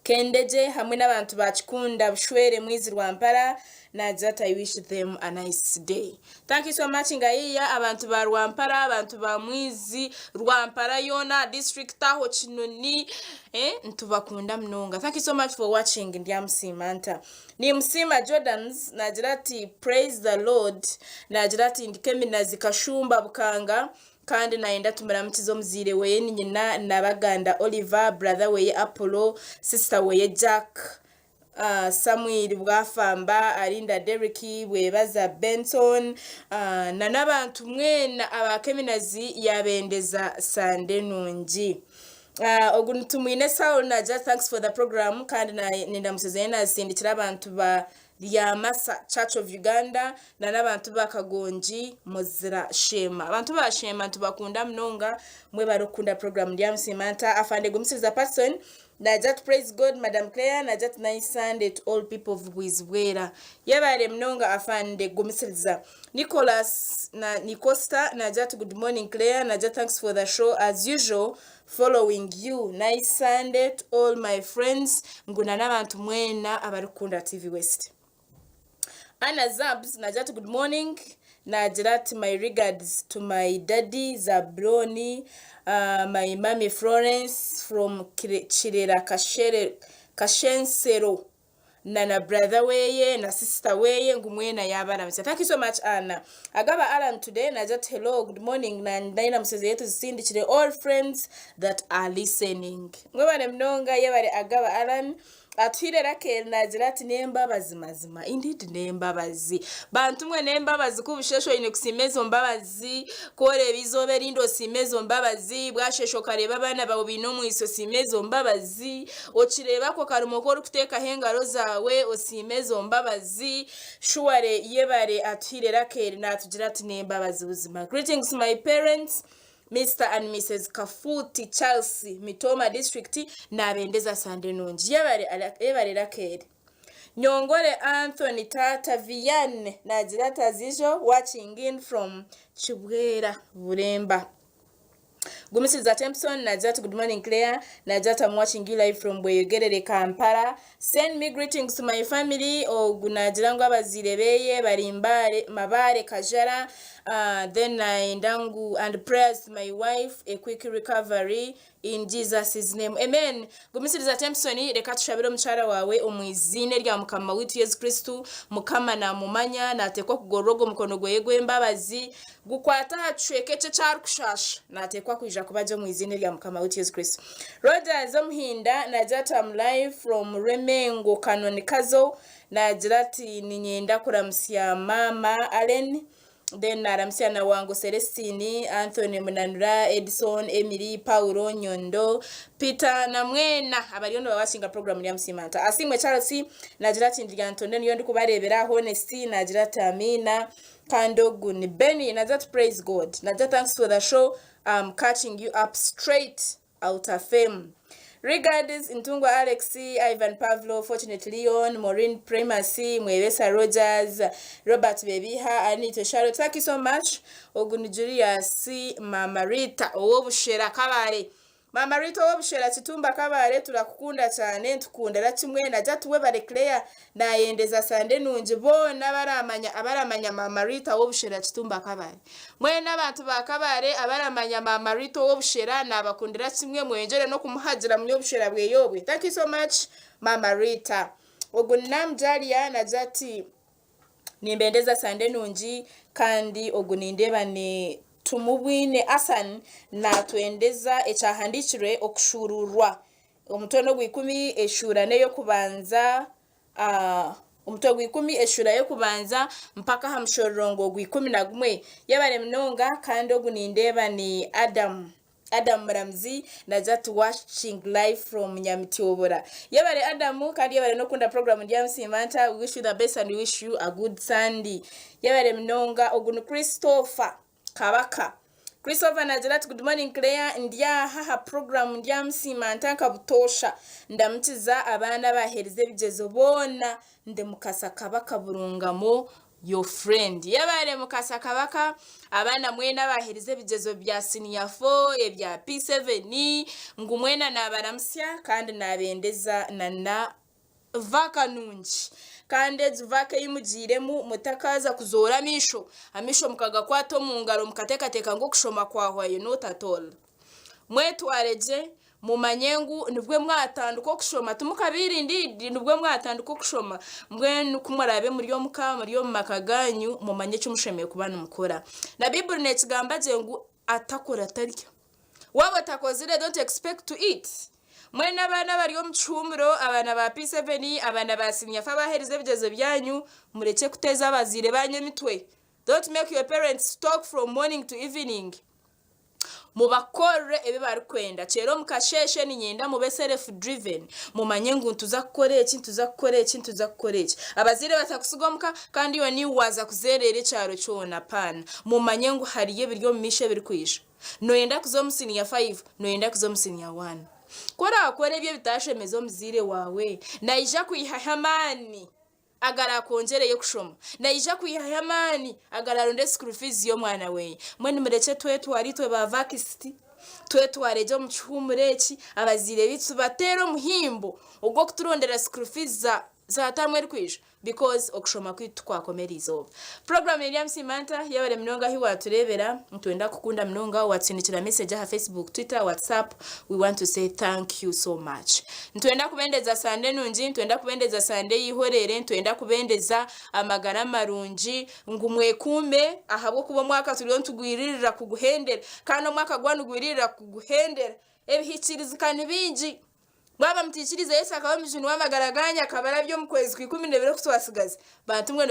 Kendegye hamwe n'abantu ba Kikunda Bushwere Mwizi Rwampara. Naagira ati I wish them a nice day. Thank you so much Ngayiya, abantu ba Rwampara, abantu ba Mwizi, Rwampara yoona, district aho Kinoni, eh, nitubakunda munonga. Thank you so much for watching Ndyamusiima Nta. Nimusiima Jordans naagira ati, Praise the Lord. Naagira ati, Ndi Keminazi Kashumba Bukanga, kandi naayenda tumuramukize omuzaire weye ni nyina Nabaganda Oliver, brother weye Apollo, sister weye Jack, Samuel Bwafamba, Arinda Derrick, Bwebaza Benson, na n'abantu mwena aba Keminazi yaabendeza Sande nungi. Ogu nitumwine Saul naagira ati thanks for the program kandi n'endamutsyo zeye naazisindikira abantu ba Ryamasa Church of Uganda na n'abantu ba Kagongi Muzira Sheema. Abantu ba Sheema nitubakunda munonga mwebare kukunda program Ndyamusiima Nta. Afande Gumisiriza Patson naagira ati praise God Madam Claire naagira ati nice Sunday to all people of Bwizibwera. Yebare munonga Afande Gumisiriza. Nicholas na Nicosta naagira ati good morning Claire naagira thanks for the show as usual following you nice Sunday to all my friends ngu na n'abantu mwena abarikukunda TV West. Anna Zabs naagira ati good morning naagira ati my regards to my daddy Zabloni uh, my mommy Florence from Kirera Kashere, Kashensero na na brother weye na sister weye ngu mwena yabaramutsa thank you so much Anna Agaba Alan today nagira ati hello good morning na ndayiramutsa yetu zisindikire all friends that are listening mwebare munonga yebare Agaba Alan Atuhire Rakel nagira ati n'embabazi mazima indeed n'embabazi bantu mwe n'embabazi ku busheesha oine kusiima ezo mbabazi ku oreeba eizooba erindi osiima ezo mbabazi bwasheesha okareeba abaana baawe baine omwitsyo osiima ezo mbabazi Okireeba ako karimo oku orikuteekaho engaro zaawe osiime ezo mbabazi. Shuware yebare atuhaire Rakel naatugira ati n'embabazi buzima. Greetings my parents Mister and Misus Kafuuti Charles Mitooma district nabendeza Sande nungi. Yebare yebare Rakel. Nyongore Anthony taata Vianne naagira ati as usual watching in from Kibwera Buremba. Gumisiriza Tempson naagira ati good morning Claire naagira ati I'm watching you live from Bweyogerere Kampala send me greetings to my family ogu naagira ngu abazaire beye bari Mbale Mabaare Kajara uh, then nayenda ngu and prayers to my wife a quick recovery. In Jesus' name. Amen. Gumisiriza Tempson, reka tushabire omukyara wawe omu iziina erya Mukama waitu Yesu Kristo. Mukama namumanya, nateekwa kugorora ogwo mukono gweye gw'embabazi, gukwate aha kicweka ekyo eki arikushasha. Nateekwa kwija kuba gye omu iziina erya Mukama waitu Yesu Kristo. Rogers Omuhinda nagira ati am live from Rwemengo Kanoni Kazo. Nagira ati ninyenda kuramutsya maama Allen Then naramutsya na Wango Celestine, Anthony Munanura, Edson, Emily, Paulo, Nyondo, Peter na mwena abariyo nibawatchinga program Ryamusiima Nta. Asiimwe Charles nagira ati ndi Lyantonde niyo ndikubareebera, Honesty nagira ati Amiina kandi ogu ni Benny nagira ati praise God. Nagira thanks for the show, am catching you up straight Outer Fame. Regards, Ntungwa Alex, Ivan Pavlo, Fortunate Leon, Maureen Primacy, Mwebesa Rogers, Robert Bebiha, Anito Charlotte. Thank you so much. Ogu ni Julius Mama Rita ow'Obushera Kabare. Mama Rita ow'Obushera Kitumba Kabare turakukunda cyane ntukundira kimwe najya tuwebare Claire nayendeza sande nungi boona abaramanya abaramanya Mama Rita ow'Obushera Kitumba Kabare. Mwena abantu ba Kabare abaramanya Maama Rita ow'obushera nabakundira kimwe mweyongyere n'okumuhagira munywe obushera bweye obwe. Thank you so much Maama Rita. Ogu ni Namujalia nagira ati nimbendeza Sande nungi kandi ogu nindeeba ni Tumubwine Asan natwendeza ekyahandikirwe okushuuruurwa omutwe n'ogwikumi eshuura n'eyokubanza Omutwe gw'ikumi eshuura y'okubanza mpaka aha mushororongo gw'ikumi na gumwe. Yebare munonga kandi ogu nindeeba ni Adam. Adam Muramuzi nagira ati watching live from Nyamityobora. Yebare Adam kandi yebare n'okukunda program Ndyamusiima Nta. We wish you the best and we wish you a good Sunday. Yebare munonga ogu ni Christopher. Kabaka. Christopher naagira ati, Good morning Claire, ndi aha aha puroguramu ndyamusiima nta nka butoosha. Ndamukiza abaana abaaherize ebigyezo boona. Ndi Mukasa Kabaka Burungamo, your friend. Yebare Mukasa Kabaka, abaana mwena abaaherize ebigyezo bya siniya fo, ebya P7, ngu mwena naabaramutsya kandi naabendeza na na Vaaka nungi. Kandi egi vaaka ei mugiiremu mutakaaza kuzoora amaisho, amaisho mukagakwata omu ngaro mukateekateeka ngu okushoma kwahwayo, not at all. Mwetware gye, mumanye ngu nibwo mwatandika okushoma, timukabaire indeed nibwo mwatandika okushoma. Mbwenu ku muraabe muri omuka, muri omu maka gaanyu, mumanye eki mushemereire kuba nimukora. Na Baiburi neekigamba gye ngu atakora tarya. Waaba otakozire don't expect to eat. Mwena abaana abari omu kihuumuro, abaana ba P7, abaana ba siniya fo abaaherize ebigyezo byanyu, murekye kuteeza abazaire baanyu emitwe. Don't make your parents talk from morning to evening. Mubakorere ebi barikwenda. Kyera omu kasheeshe niinyenda mube self driven. Mumanye ngu nituza kukora eki, nituza kukora eki, nituza kukora eki. Abazaire batakutsiga omuka kandi iwe niiwe waaza kuzeereera ekyaro kyona. Apaana. Mumanye ngu hariyo ebiri omu maisho ebirikwija. Nooyenda kuza omu siniya faivu? Nooyenda kuza omu siniya waani? Ku oraakore ebyo ebitaashemeza omuzaire waawe, naija kwihaho amaani agaraakwongyereyo kushoma. Naija kwihaho amaani agaraaronde school fees y'omwana we. Mbwenu murekye twetware itwe ba vaakisiti, twetware gye omu kihuumuro eki, abazaire baitu tubateere omuhimbo ogw'okuturondera school fees za za taamu erikwija. Because okushoma kwaitu tikwakoma eriizooba. Program eri Amusiima Nta, yebare munonga ahi watureebera, nitwenda kukunda munonga, watusindikira message aha Facebook, Twitter, WhatsApp, we want to say thank you so much. Nitwenda kubendeza Sunday nungi, nitwenda kubendeza Sunday y'eihoreere, nitwenda kubendeza amagara marungi, ngu mwekuume ahabw'okuba omwaka turiyo nitugwiririra kuguhendera, kandi omwaka gwaba nigwiririra kuguhendera, ebihikiirizika ni bingi. Mwaba mutaikiriize Yesu akaba omujuni w'amagara gaanyu akabarabya omu kwezi kwa 12 oku twatsigaze, bantu mwe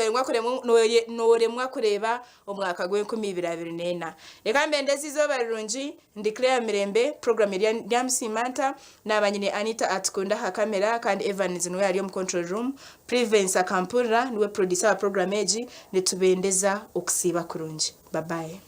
nooremwa kureeba omwaka gw'enkumi ibiri abiri n'ena. Reka mbendeze eizooba rirungi, ndi Claire Mirembe, puroguramu eri Ndyamusiima Nta, naaba nyine Anita Atukunda aha kamera kandi Evans niwe ari omu control room, Privence Akampurira niwe producer wa puroguramu egi, nitubendeza okusiiba kurungi. Babaye.